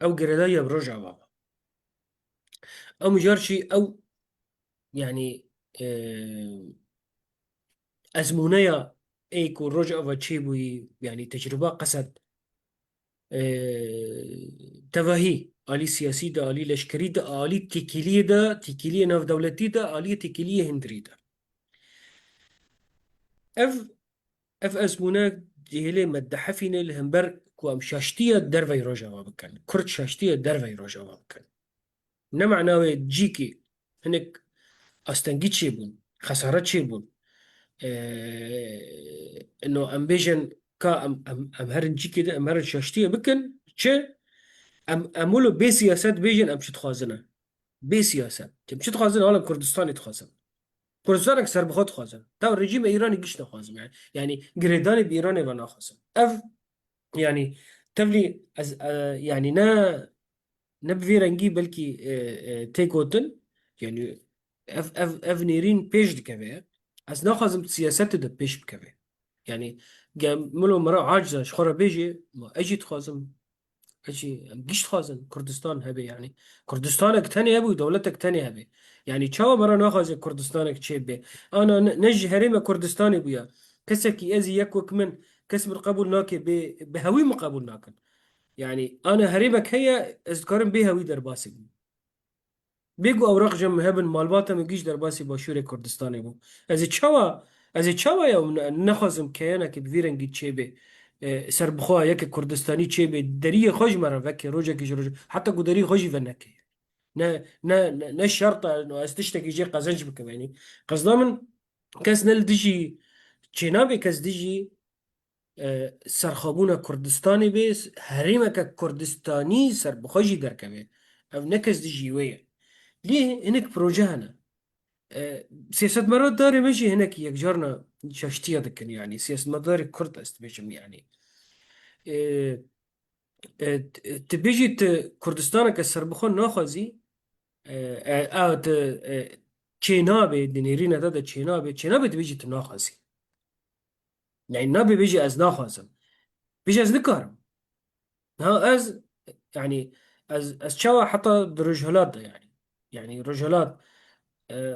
Ew girêdayî ya bi Rojava. Ew mijar jî ew, yanî, e, ezmûneya ê ku Rojava çêbûyî, yanî tecrûba qesed, e, tevahî, alî siyasî de, alî leşkerî de, alî têkiliyê de, têkiliyê navdewletî de, alî têkiliyê hundirî de. Ev, ev ezmûne dihêlê me dihefîne li hember ku em şaştiya derveyî Rojava bikin. Kurd şaştiya derveyî Rojava bikin. Ne mana wê cîkê hinek astengî çêbûn, xesare çêbûn. Ee, ino em bêjin ka em, em, em herin cîkê de, em herin şaştiyê bikin. Çi? Em, em wilo bê siyaset bêjin, em çi dixwazin e? Bê siyaset. Em çi dixwazin? Hala Kurdistanê dixwazin. Kurdistanek serbixwe dixwazin. Taw rejîmê Îranê giş naxwazim yani. Yani girêdanê bi Îranê ve naxwazim. Ev yani tevlî ez, e, yani ne ne bi vî rengî belkî, e, e, tê gotin, yani ev, ev, ev nêrîn pêş dikeve. Ez naxwazim siyasetê de pêş bikeve. Yani ge milo mera aciz e, ji xwe re bêjê, ma ez jî dixwazim, ez jî, em giş dixwazin Kurdistan hebe yani. Kurdistanek tenê hebû, dewletek tenê hebe. Yani çawa mera naxwaze Kurdistanek çêbe? Ana ne, ne ji herême Kurdistanê bûya. Kesekî ez ê yek wek min, kes min qebûl nake, bê, bi hewî min qebûl nakin. Yani, ana herêmek heye, ez dikarim bê hewî derbasî bim. Bê ku ewraq ji min hebin, malbata min giş derbasî Başûrê Kurdistanê bû. Ez ê çawa, ez ê çawa ya ne-, nexwazim keyanekê bi vî rengî çêbê, e, serbixwe yeke Kurdistanî çêbê, deriyê xwe ji me re veke, rojekê ji roj, heta ku deriyê xwe jî veneke. Ne, ne, ne, ne şert e, ez tiştekî jê qezenc bikim. Yani, qezda min kes ne li dijî çênabê, kes dijî e, serxwebûna Kurdistanê bê, herêmeke Kurdistanî serbixwe jî derkeve. Ev ne kes dijî wê ye. Lê hinek proje hene. E, siyasetmedara darê me jî hinek yekcarna şaştiya dikin, yani siyasetmedarê Kurd ez dibêjim yani. E, e, t-, tu bêjî tu Kurdistaneke serbixwe naxwazî, e, e, a tu, e, çênabê, di nêrîna te de çênabê, çênabê dibêjî tu naxwazî. Yani nabe bêjî ez naxwazim. Bêjî ez nikarim. Ha ez, yani ez, ez çawa heta di Rojhilat de yani. Yani Rojhilat, e,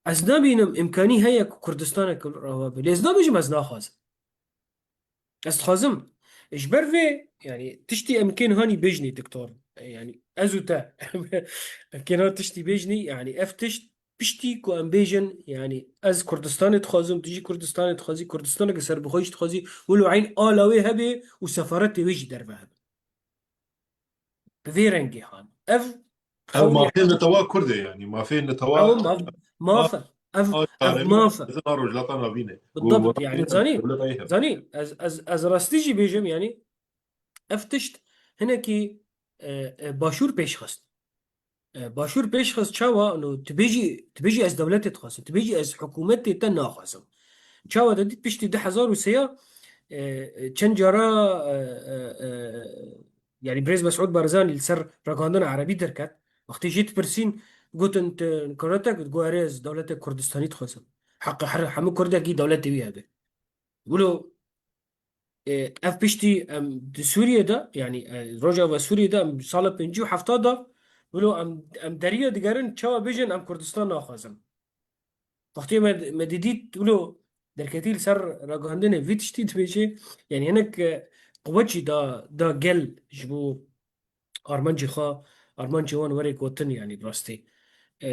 ez nabînim îmkanî heye ku Kurdistanek rava be. Lê ez nabêjim ez naxwazim. Ez dixwazim. Ji ber vê, yani tiştî em kên hanî bêjnî doktor. Yani ez û te. Em kên han tiştî bêjnî, yani ev tişt piştî ku em bêjin, yani ez Kurdistanê dixwazim, tu jî Kurdistanê dixwazî, Kurdistaneke serbixwe jî dixwazî, wilo eyn ala wê hebe û sefaretê wê jî derve hebe. Bi vê rengê han. Ev Ev xewlê mafê netewa Kurd e yani, mafê netewa Ew maf, maf e. Ev, a ev çaremî maf e. Mezin a Rojhilata Navîn e. Bidabt, yani, zanî, dewleta yê hebe. Zanî, ez, ez, ez rastî jî bêjim, yani, ev tişt hinekî, e, e, Başûr pêş xist. E, Başûr pêş xist çawa? No, tu bêjî, tu bêjî ez dewletê dixwazim, tu bêjî ez hikûmetê te naxwazim. Çawa te dît piştî du hezar û sê ya, e, e, çend cara, e, e, e, yani Birêz Mesûd Barzanî li ser ragihandina erebî derket. Wextê jê dipirsîn, gotin tu kurdetek, got erê ez dewletek Kurdistanî dixwazim. Heqa her, hemû kurdekî dewletê wî hebe. Wilo, e, ev piştî em di Sûriyê de, yani, e, Rojava Sûriyê de em sala pêncî û hefta de, wilo em, em deriya digerin, çawa bêjin em Kurdistan naxwazin. Wextê me, me didît, wilo derketî li ser ragihandinê vî tiştî dibêje, yani hinek, e, quwet jî da, da gel ji bo armancê xwe, armancê wan were gotin, yani bi rastî. E,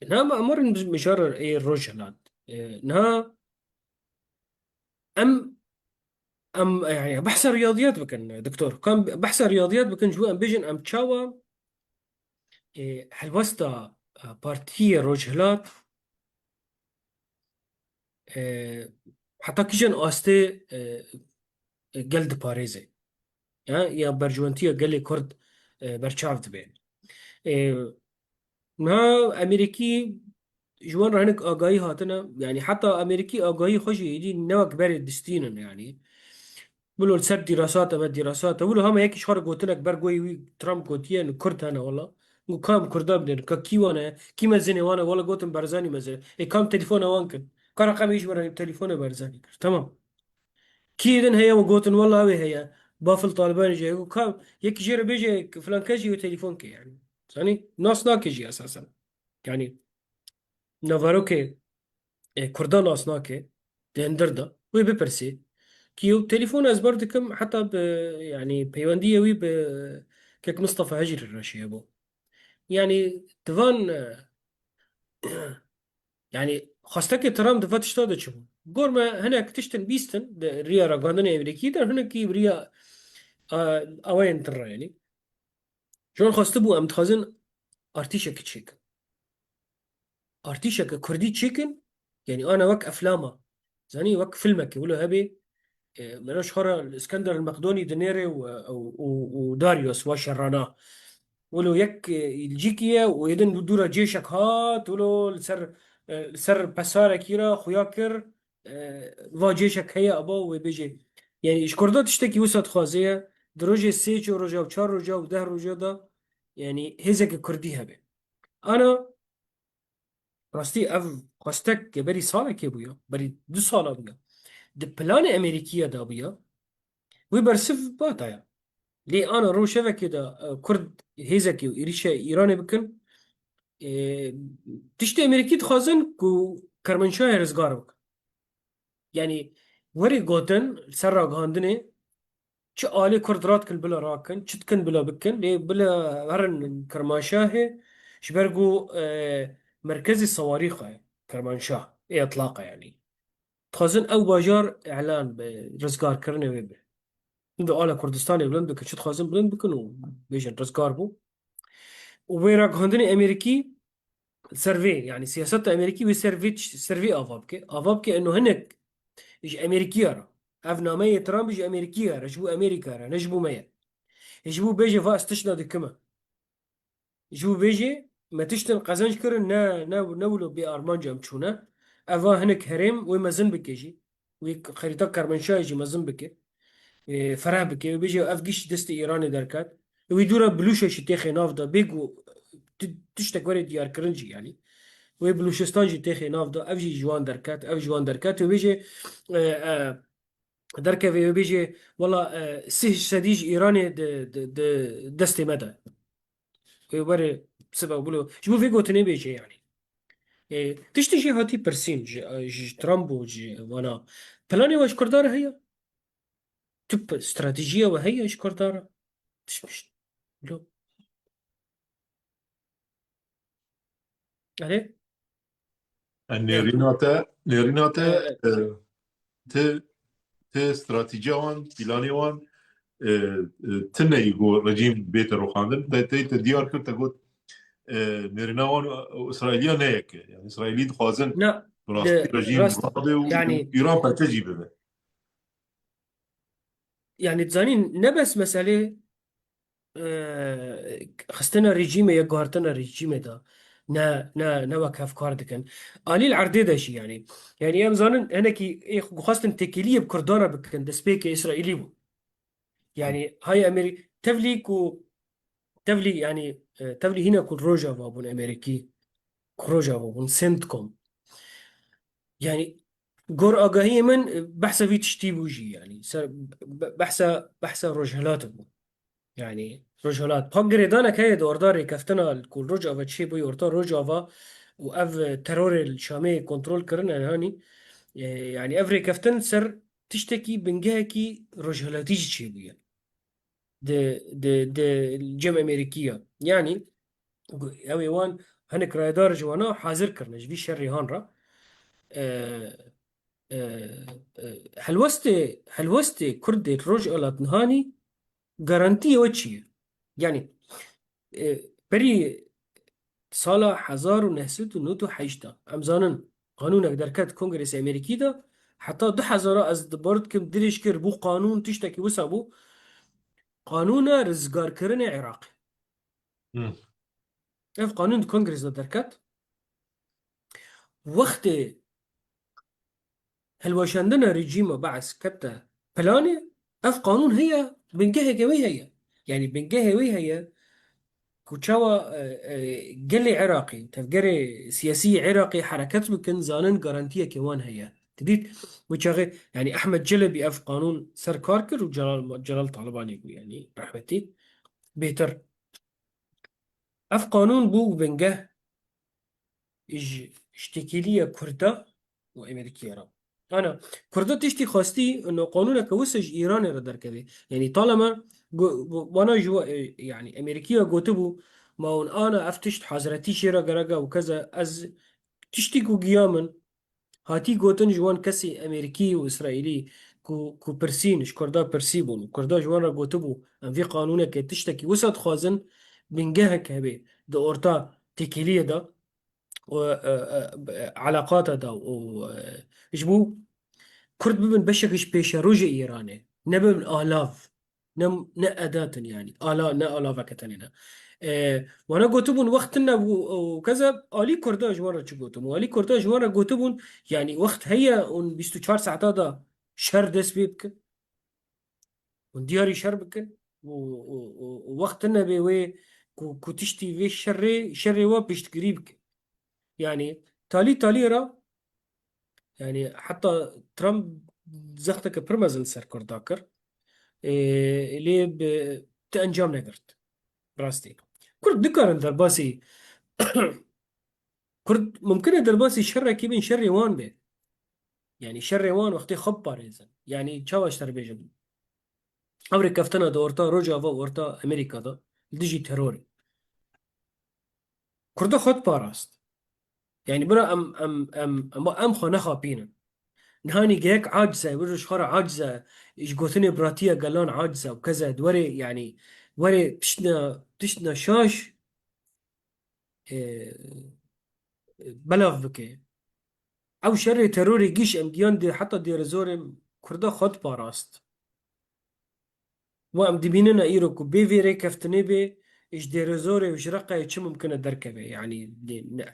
niha me, em werin mijar ê Rojhilat. E, niha em, em, yani behsa riyadiyat bikin, doktor. Kan behsa riyadiyat bikin, ji bo em bêjin em çawa, e, helwesta, e, Partiyê Rojhilat, e, heta kîjan astê, e, e, gel diparêze. Ya, ya berjewentiya gelê Kurd, e, berçav dibe. E, niha Amerîkî ji wan re hinek agahî hatine, yanî heta Amerîkî agahî xwe jî êdî ne wek berê distînin, yanî. Wilo li ser dîrasat e, me dîrasat e. Wilo hema yekî ji xwe re gotinek ber goyê wî Trump gotiye, ni Kurd hene wela. Got, "Kam Kurda bidin, ka kî wan e, kî mezinê wan e?" Wela gotin, "Barzanî mezin e." Ê, kam telefona wan kir? Ka reqemê wî ji me re telefona Barzanî kir. Tamam. Kî din heye û gotin, "Wela ew ê heye." Bafil Talibanê jî heye. Got, "Kam?" Yekî jê re bêje, "Filan kes jî wê telefon ke," yanî. Zanî? Nas nake jî esasen. Yanî, naverokê, e, Kurda nas nake, di hundir de. Wê bipirsê. Ki ew telefon ez bar dikim, heta bi, yanî, peywendiyê wî bi Kek Mistefa Hecrî re çêbû. Yanî, di van, e, yanî, xwestekê Trump di va tişta de çi bû? Gor me hinek tiştin bîstin di riya ragihandinê Amerîkî de, hinekî bi riya, e, awayên din re, yanî. Ji wan xwestibû, em dixwazin artîşekî çêkin. Artîşeke Kurdî çêkin, yanî ana wek eflama. Zanî, wek filmekê, wilo hebê, e, mera ji xwe re Iskender el-Meqdonî dinêrê û, û, û, û Darius wa şerana. Wilo yek, e, li cîkî ye û êdin dû-, dûra cêşek hat, wilo li ser, e, li ser pesarekî re xuya kir, e, va cêşek heye aba wê bêjê. Yanî ji Kurda tiştekî wisa dixwaze ye, di rojê sê, çar roja û çar roja û deh roja de, yanî hêzeke Kurdî hebe. Ana, rastî ev xwestek berî salekê bûya, berî du sala bûya. Di planê Amerîkiya de bûya, wê bersiv bata ya. Lê ana rojevekê de, e, Kurd hêzekê û êrîşe Îranê bikin, e, tiştê Amerîkî dixwazin ku Kermanşahê rizgar bikin. Yanî, werê gotin, li ser ragihandinê, çi alê Kurd radikin bila rakin, çi dikin bila bikin, lê bila herin Kermanşahê, ji ber ku, e, merkezê sewarî xwe ye, Kermanşah, ê etlaqa yanî. Dixwazin ew bajar îlan be, rizgarkirinê wê be. Di ala Kurdistanê bilind bikin, çi dixwazin bilind bikin û bêjin rizgar bû. Û wê ragihandinê Amerîkî ser vê, yanî siyaseta Amerîkî wê ser vê, ser vê ava bike. Ava bike eno hinek ji Amerîkiya re. Ev nameyê Trump ji Amerîkiya re, ji bo Amerîka re, ne ji bo me ye. Ê ji bo bêje, va ez tiştna dikime. Ji bo bêjê, me tiştin qezenc kirin, ne, ne, ne wilo bê armanc em çûne. Ev va hinek herêm wê mezin bike jî. Wê xerîta Kermanşahê jî mezin bike. Ê, fereh bike. Wê bêje, ev giş destê Îranê derket. Wî dû re Bilûşe jî têxê nav de. Bê ku ti-, tiştek were diyarkirin jî yanî. Wê Bilûşistan jî têxê nav de. Ev jî ji wan derket. Ev ji wan derket. Wê bêje, e, e, derkeve, wê bêje, wela, e, sih sedî ji Îranê di, di, di destê me de. Wê were sibe wilo. Ji bo vê gotinê bêje yanî. E, tiştê jî hatî pirsîn ji, ji Trump û ji wana. Planê we ji Kurdan re heye? Tu p-, stratejiya we heye ji Kurdan re? Tişt, tişt. Lo. Erê? E, nêrîna te, nêrîna te, e, ti, ti stratejiya wan, planê wan, e, e, tune yî ku rejîm bête rûxandin. Te, te, te diyar kir, te got, e, nêrîna wan û, û Îsraîliya ne yek e. Yanî Îsraîlî dixwazin bi rastî rejîm rabe û, yanî, û Îran parçe jî bibe. Yanî dizanî ne bes meselê, e, xistina rejîmê ya guhartina rejîmê de ne, ne, ne wek hev kar dikin. Alî li erdê de jî yanî. Yanî em zanin hinekî ê xwestin têkiliyê bi Kurdan re bikin, destpêkê Îsraîlî bû. Yanî hay Amerî-, tevlî ku, tevlî yanî, e, tevlî hîna ku Rojava bûn Amerîkî, ku Rojava bûn, CENTCOM. Yanî gor agahiyê min, e, behsa vî tiştî bû jî, yanî ser be-, behsa, behsa Rojhilat bû. Yanî Rojhilat. Pa girêdanek heye di orda rêkeftina ku Rojava çêbûyî orta Rojava û ev, e, terorê li Şamê kontrol kirine, hanî, e, yanî ev rêkeftin ser tiştekî bingehekî rojhilatî jî çêbûye. Di, di, di cem Amerîkî ya. Yanî, ew ê wan hinek rayedar ji wana hazir kirine ji vî şerê han re. E, e, e, helwestê, helwestê Kurdê Rojhilat Nihanî garantiyê we çi ye? Yanî, e, berî sala hezar û neh sed û nod û heşt de, em zanin, qanûnek derket Kongresa Amerîkî de, heta du hezar ez di bar dikim dirêj kir, bû qanûn, tiştekî wisa bû. Qanûna rizgarkirinê Iraqê. Hmm. Ev qanûn di Kongresa derket. wextê hilweşandina rejîma Bees kete planê, ev qanûn heye, bingeheke wê heye. Yanî bingehê wê heye ku çawa, e, e, gelê Iraqî, tevgerê siyasî yê Iraqê hereket bikin, zanin garantiyeke wan heye. Didît, wê çaxê, yanî Ehmed Çelebî ev qanûn ser kar kir û Celal, Celal Talibanî bû, yanî rehmetî bêtir. Ev qanûn bû bingeh ji, ji têkiliya Kurda û Amerîkiya re. Ana, Kurda tiştî xwestî, no qanûneke wisa ji Îranê re derkeve. Yanî talema go-, go-, wana ji wa-, e, yanî Amerîkiya gotibû, ma hûn ana ev tişt hazretî jê re gerek e û keza ez tiştî ku giya min, hatî gotin ji wan kesî Amerîkî û Îsraîlî ku, ku pirsîn, ji Kurda pirsî bûn û Kurda ji wan re gotibû, em vî qanûneke tiştekî wisa dixwazin, bingehek hebe di orta têkiliyê de û, e, e, eleqata de û, e, ji bo Kurd bibin beşek ji pêşerojê Îranê, nebibin alav. Ne, ne edat in yanî. Ala, ne alaveke tenê ne. E, wana gotibûn wext tune bû û keza alî Kurda ji wan re çi gotin? Alî Kurda ji wan re gotibûn, yanî wext heye hûn bîst û çar saeta de şer dest pê bikin. Hûn diyarî şer bikin û, û, û, û wext tune bê wê ku, ku tiştî vê şerê, şerê wa piştgirî bikin. Yanî talî talî re, yanî heta Trump zexteke pir mezin li ser Kurda kir. Ê, lê bi, ti encam negirt. Rastî. Kurd dikarin derbasî, Kurd mumkin e derbasî şerekî bin, şerê wan be. Yanî şerê wan wextê xwe biparêzin. Yanî çawa ji te re bêjim? Ev rêkeftina di orta Rojava û orta Amerîka de li dijî terorê. Kurda xwe diparast. Yanî bira em, em, em, em, em xwe nexapînin. Nihanî gehek aciz e, wir ji xwe re aciz e, ji gotinê biratiya gelan aciz e û keze di werê, yanî werê tiştna, tiştna şaş, e, belav bike. Ew şerê terorê gîş em giyan dê heta dêrezorê Kurda xwe diparast. Wa em dibînine îro ku bê vê rêkeftinê bê, ji Dêrezorê û ji Reqayê çi mumkin e derkeve? Yanî, ne,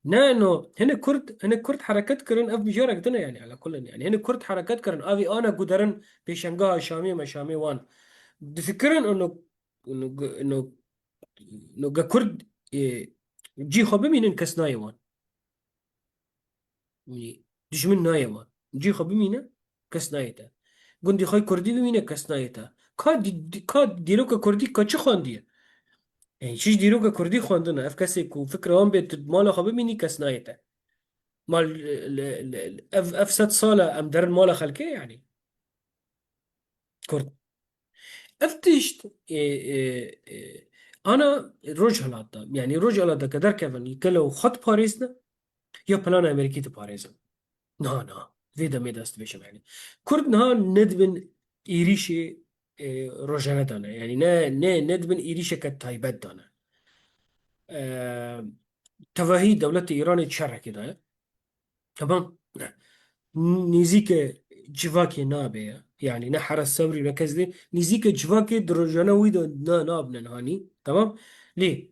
ne, no, hinek Kurd, hinek Kurd hereket kirin, ev mijarek din e, yanî, ala kullin, yanî, hinek Kurd hereket kirin, avê ana guderin pêşengeha Şamê, meşamê wan. Difikirin, no, no, no, no, ge Kurd, e, cî xwe bimînin, kes nayê wan. Yanî, dijmin nayê wan. Cî xwe bimîne, kes nayê te. Gundî xwe kurdî bimîne, kes nayê te. Ka dî-, dî-, ka dîroka kurdî, ka çi xwendiye? Yanî, çi ji dîroka kurdî xwendine? Ev kesê ku fikra wan bê, tu mala xwe bimînî, kes nayê te. Mal, le, le, le, ev, ev sed sal e em derin mala xelkê, yanî. Kurd. Ev tişt, e, e, e, ana Rojhilat de, yanî Rojhilat de ke derkevin, gelo xwe diparêzine, ya plana Amerîkî diparêzin. Niha, niha. Vê demê dest dibêjim, yanî. Kurd niha nedibin êrîşê, e, rojane de ne. Yanî ne, ne, nedibin êrîşeke taybet de ne. E, tevahî dewletê Îranê şerekê de ye. Tamam. Nêzîke civakê nabe ya. Yanî ne Heres Sewrî ne kes dê. Nêzîke civakê di rojane wî de na-, nabine hanî. Tamam. Lê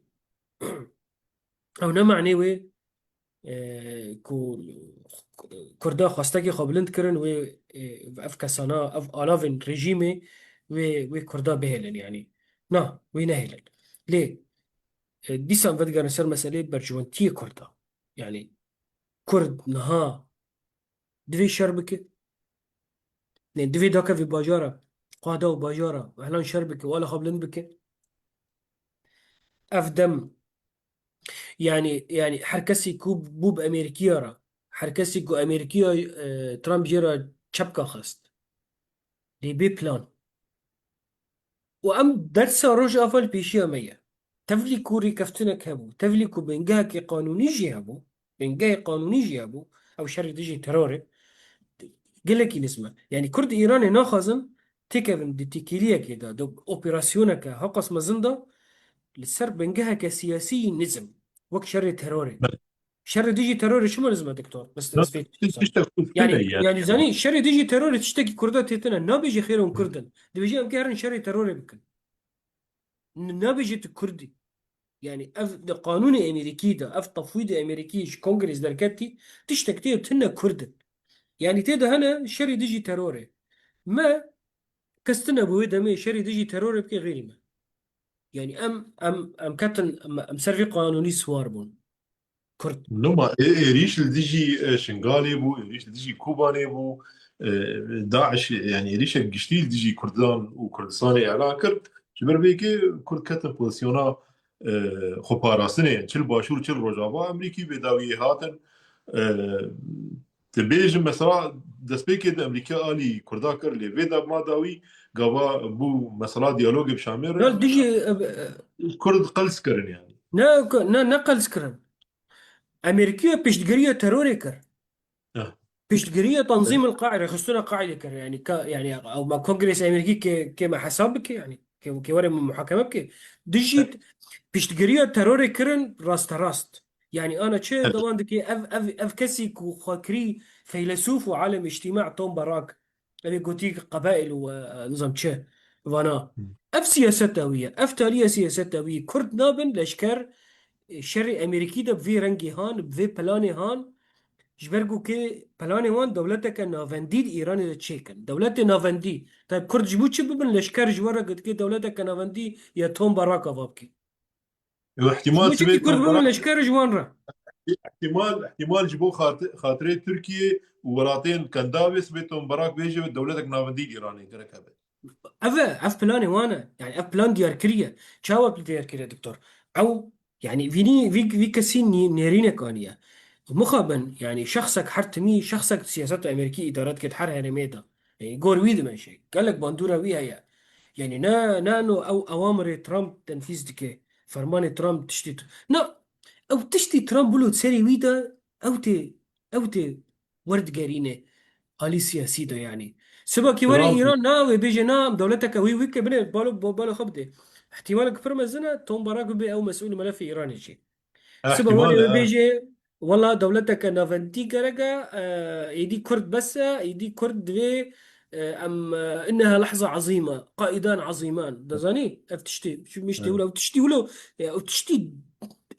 ew ne manê wê, e, ku Kurda xwestekê xwe bilind kirin wê, e, ev kesana, ev alavên rejîmê wê, wê Kurda bihêlin yanî. Na, wê nehêlin. Lê, e, dîsan vedigerin ser meseleyê berjewendiyê Kurda. Yanî Kurd niha divê şer bike. Ne, divê dakeve bajara, qada û bajara, û elan şer bike, û ala xwe bilind bike. Ev dem, yanî, yanî her kesî ku bû bi Amerîkiya re, her kesî ku Amerîkiya, e, Trump jê re çepka xist. Lê bê plan. Û em dersa Rojava li pêşiya me ye. Tevlî ku rêkeftinek hebû, tevlî ku bingehekê qanûnî jî hebû, bingehê qanûnî jî hebû, ew şerê dijî terorê, gelekî nizm e. Yanî Kurd û Îranê naxwazin têkevin di têkiliyekê de, di operasyoneke heqas mezin de li ser bingeheke siyasî nizm, wek şerê terorê. Şerê dijî terorê çima nizme doktor? Bes, bes vê tiştek xwe Yanî, fikirde ya. Yanî zanî şerê dijî terorê tiştekî Kurda têtine. Nabêje xêr hûn Kurd in. Dibêje em kê herin şerê terorê bikin. N-, nabêje tu Kurd î. Yani ev di qanûnê Amerîkî de, ev tefwîdê Amerîkî ji Kongrês derketî, tiştek tê tune Kurd in. Yani tê de hene şerî dijî terorê. Me kes tune bi wê demê şerî dijî terorê bike xêrî me. Yani em, em, em ketin, em, em ser vê qanûnî siwar bûn. Kurd. Numa, ê-, êrîş li dijî, e, Şingalê bû, êrîş li dijî Kobanê bû, e, DAIŞ, yani êrîşek giştî li dijî Kurdan û Kurdistanê elan kir. Ji ber vê yekê Kurd ketin pozisyona, e, xweparastinê, çi li Başûr, çi li Rojava, Amerîkî bêdawiyê hatin. E, dibêjin mesela destpêkê de Amerîka alî Kurda kir, lê vê de ma dawî gava bû mesela diyalogê bi Şamê re Ya dijî, e, e, Kurd qels kirin yani. Ne, ne, ne qels kirin. Amerîkî piştgiriya terorê kir. Ya. Piştgiriya tanzîm el qaide, xistuna qaide kir. Yani ka, yani ew ma kongresa Amerîkî ke, ke me hesab bike yani. Ke, ke were muhakeme bike. Dijî piştgiriya terorê kirin rasterast. Yani ana çi Evet. dewan dike ev, ev, ev kesî ku xwe kirî feylesûf û alem îctîma Tom Barak. Ev ê gotî qebail û, e, nizam çi vana. Hı. Ev siyaseta wî ye. Ev taliye siyaseta wî ye. Kurd nabin leşker, e, şerê Amerîkî de bi vê rengê han, bi vê planê han, ji ber ku kê planê wan dewleteke navendî di Îranê de çêkin. Dewletê navendî. Tabi Kurd ji bo çi bibin leşker ji we re gotikê dewleteke navendî ya Tom Barak ava bike. Ew ihtimal Ji bo sibê çekî Kurd Tom bibin Barak leşker ji wan re. Ihtimal, ihtimal ji bo xati-, xatirê Tirkiye û welatên Kendavê sibê Tom Barak bêje dewletek navendî Îranê gerek hebe. Ev e, ev planê wan e. Yani ev plan diyar kiriye. Çawa plan diyar kiriye doktor? Ew, yani vînî, vî, vî kesî nî-, nêrînek aniye. Mixabin, yani şexsek her timî, şexsek siyaseta Amerîkî îdare dike her herêmê de. E, gor wî dimeşe. Gelek bandora wî heye. Yani ne, ne no ew awamirê Trump tenfîz dike. Fermanê Trump tiştî t-, na, ew tiştî Trump bilo serê wî de ew tê, ew tê werdigerîne alî siyasî de yani. Sibakî were Trump Îran na wê bêje na em dewleteke wî wî ke bine balo, bo-, balo xwe bide. Îhtimalek pir mezin e Tom Barak bibe ew mesûlê melefê Îranê jî. Sibe Ihtimal were e. Bêje, wela dewleteke navendî gerek e, e, êdî Kurd bes e, êdî Kurd divê, e, em, e, inneha lehza ezîme, qaidan ezîman. Dezanî? Ev tiştê, şu miştê Evet. wilo, ev tiştî wilo, e, ev tiştî,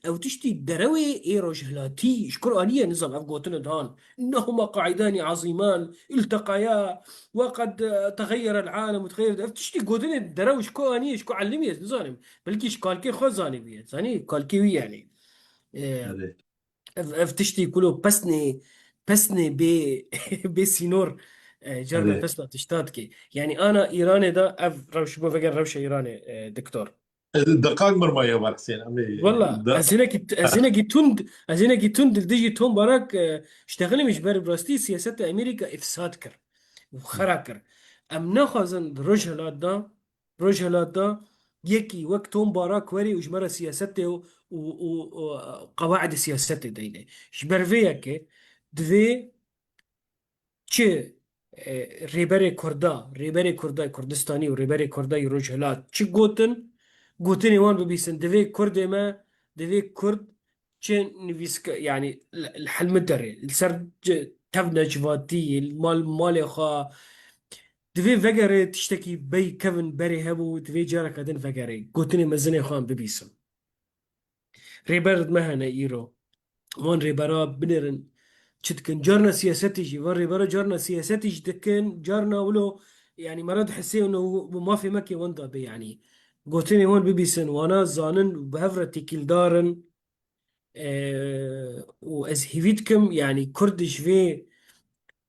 ev tiştî derewê ê rojhilatî, ji kur aniye nizam ev gotine dan. Innehuma qaidanî ezîman, ilteqaya, ve qed, e, teğeyyere el-alem, ve teğeyyere, ev tiştî gotine derew ji ku aniye, ji ku elimiye, nizanim. Belkî ji kalkê xwe zanî bûye. Zanî? Kalkê wî yani. E, Evet. Ev, ev tiştî kulo pesnê, pesnê bê, bê sînor, e, carna Evet. pesna tişta dike. Yani ana Îranê de ev rewş bo veger rewşa Îranê, e, diktor. E, deqak mirma ye var Hüseyin, em ê Walla, de- ez hinekî, ez hinekî tund, ez hinekî tund li dijî Tom Barak, e, ştexilî min ji ber rastî siyaseta Amerîka ifsad kir. Û xera kir. Em naxwazin di Rojhilat de Rojhilat de yekî wek Tom Barak werê û ji me re siyasetê û, û, û, û qewaidê siyasetê deyne. Ji ber vê yekê divê çi, e, rêberê Kurda, rêberê Kurda Kurdistanî û rêberê Kurda yê Rojhilat çi gotin, gotinê wan bibîsin. Divê Kurdê me, divê Kurd çi nivîske-, yani li, li helmi derê, li ser ci-, tev necvatî, li mal, malê xwe, divê vegere tiştekî bey kevin berê hebû, divê careke din vegere. Gotinê mezinê xwe em bibîsin. Rêber me hene îro. Wan rêbera binêrin çi dikin? Carna siyasetê jî, van rêbera carna siyasetê jî dikin, carna wilo, yani me re dihesê û bi mafê me kê wenda be yani. Gotinê wan bibîsin, wana zanin û bi hev re têkildar in. E, û ez hêvî dikim, yanî Kurd ji vê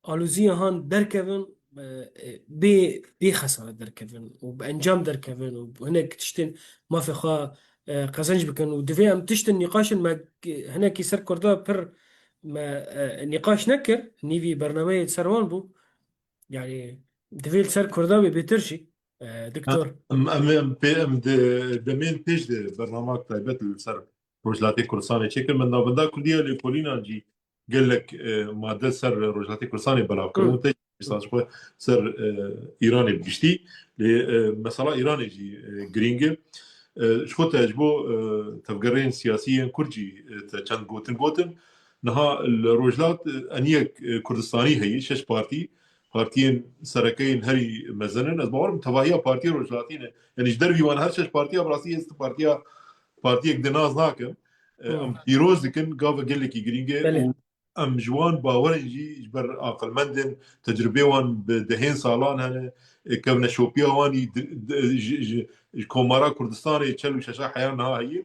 aloziyê han derkevin, e, e, bê, bê xesaret derkevin û bi encam derkevin û hinek tiştên mafê xwe, e, qezenc bikin û divê em tiştin nîqaşin me hinekî ser Kurda pir me, e, nîqaş nekir, nîvî bernameyê ser wan bû. Yanî divê li ser Kurda bê bêtir jî, e, Ha, doktor. em, em, em pê, em di demên pêş de bernamak taybet li ser Rojhilatê Kurdistanê çêkir. Min navenda Kurdiya lêkolînan jî gelek, e, madde ser Rojhilatê Kurdistanê belav kir. Hı. Û te jî saz xwe ser, e, Îranê bi giştî. Lê, e, mesela Îranê jî, e, girîng e. E, ji xwe te ji bo, e, tevgerên siyasî yên Kurd jî, e, te çend gotin gotin. Niha li Rojhilat, e, eniyek, e, Kurdistanî heye, şeş partî. Partiyên sereke yên herî mezin in. Ez bawer im tevahiya partiyê Rojhilatî ne. Yanî ji dervî wan her şeş partiya bi rastî êst partiya partiyek di nas nakim. E, Hı. Em pîroz dikin, gava gelekî girîng e Belê. Û em ji wan bawerin jî ji ber aqilmendin, tecrubê wan bi dehên salan hene, e, kevneşopiya wan î di, di, ji, ji, ji Komara Kurdistanê çel û şeşa heya niha heye.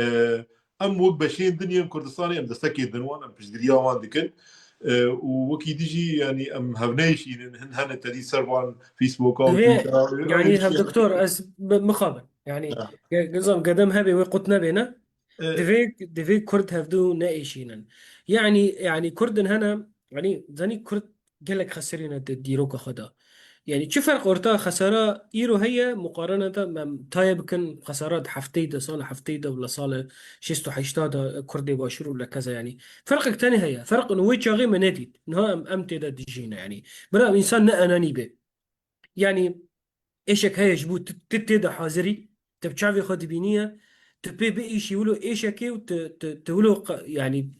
E, em wek beşên din yên Kurdistanê em destekê din wan, em piştgiriya wan dikin. E, û wekî dijî, yanî em hev neyşînin, hin hene tedî ser van Facebooka û Divê, Twittera, yanî ew hev şey. Doktor, ez bi-, mixabin. Yanî, Ha. ge-, nizam gedem hebe wê qut nebêne. E, Divê, divê Kurd hevdu neêşînin. Yanî, yanî Kurdin hene, yanî, zanî Kurd gelek xeserîne di dîroka xwe de. Yanî çi ferq orta xesara îro heye, muqarene de me tayê bikin xesara di hefteyê de, sala hefteyê de, wala sala şêst û heşta de Kurdê Başûr û lekeza yanî. Ferqek tenê heye. Ferq û wê çaxê me nedît. Niha em, em tê de dijîne yanî. Bira em însan ne enanî be. Yanî êşek heye ji bo tu, tu tê de hazirî, tu bi çavê xwe dibînî ye, tu pê biêşî wilo êşekê û tu, tu, tu wilo qa-, yanî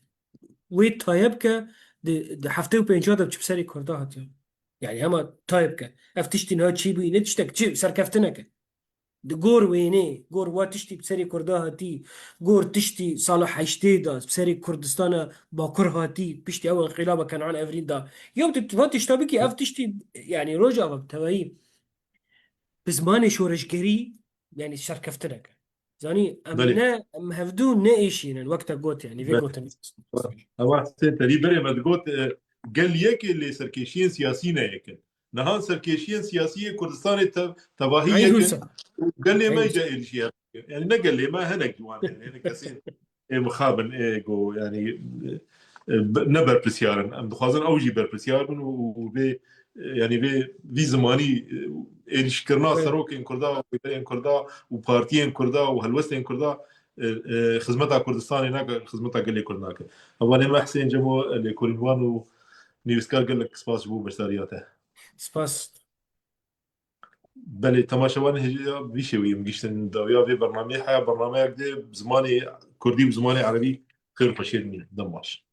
wê tayeb ke di, di heftê û pênca de çi bi serê Kurda hatiye. Yanî hema tayeb ke. Ev tiştî niha çî bûyî, ne tiştek çi, serkeftineke. Di gor wênê, gor wa tiştî bi serê Kurda hatî, gor tiştî sala heştê de bi serê Kurdistana Bakur hatî, piştî ew înqilaba Kenan Evrîn da. Yew tu va tişta bikî, ev tiştî, yanî Rojava bi tevayî bi zimanê şoreşgerî, yanî serkeftineke. Zanî, em Belê. ne, em hevdu neêşînin, wek te got, yanî, vê Belê. gotin. Ewa Husên Terî berê me digot, e, gel yek e lê serkêşiyên siyasî ne yek in. Niha serkêşiyên siyasî yê Kurdistanê te-, tevahî Ay yek in. Husên. Û gelê me Ay jî êrîşî hev. Yanî ne gelê me, hinek ji wan, yanî hinek kesên ê mixabin, ê go, yanî, e, be-, ne berpirsiyar in. Em dixwazin ew jî berpirsiyar bin û, û vê, e, yanî vê, vî zimanî, e, êrîşkirina Evet. serokên Kurda, rêberên Kurda û partiyên Kurda û helwestên Kurda, e, e, xizmeta Kurdistanê nake, xizmeta gelê Kurd nake. Hevalê me Husên Cemo, e, lêkolînvan û nivîskar, gelek spas ji bo beşdariya te. Spas. Belê, temaşevanê hêja vî şêweyî em gihîştin dawiya vê bernameyê. Heya bernameyek dê bi zimanê kurdî û bi zimanê erebî xêr û xweşiyê dimînin. Dem baş.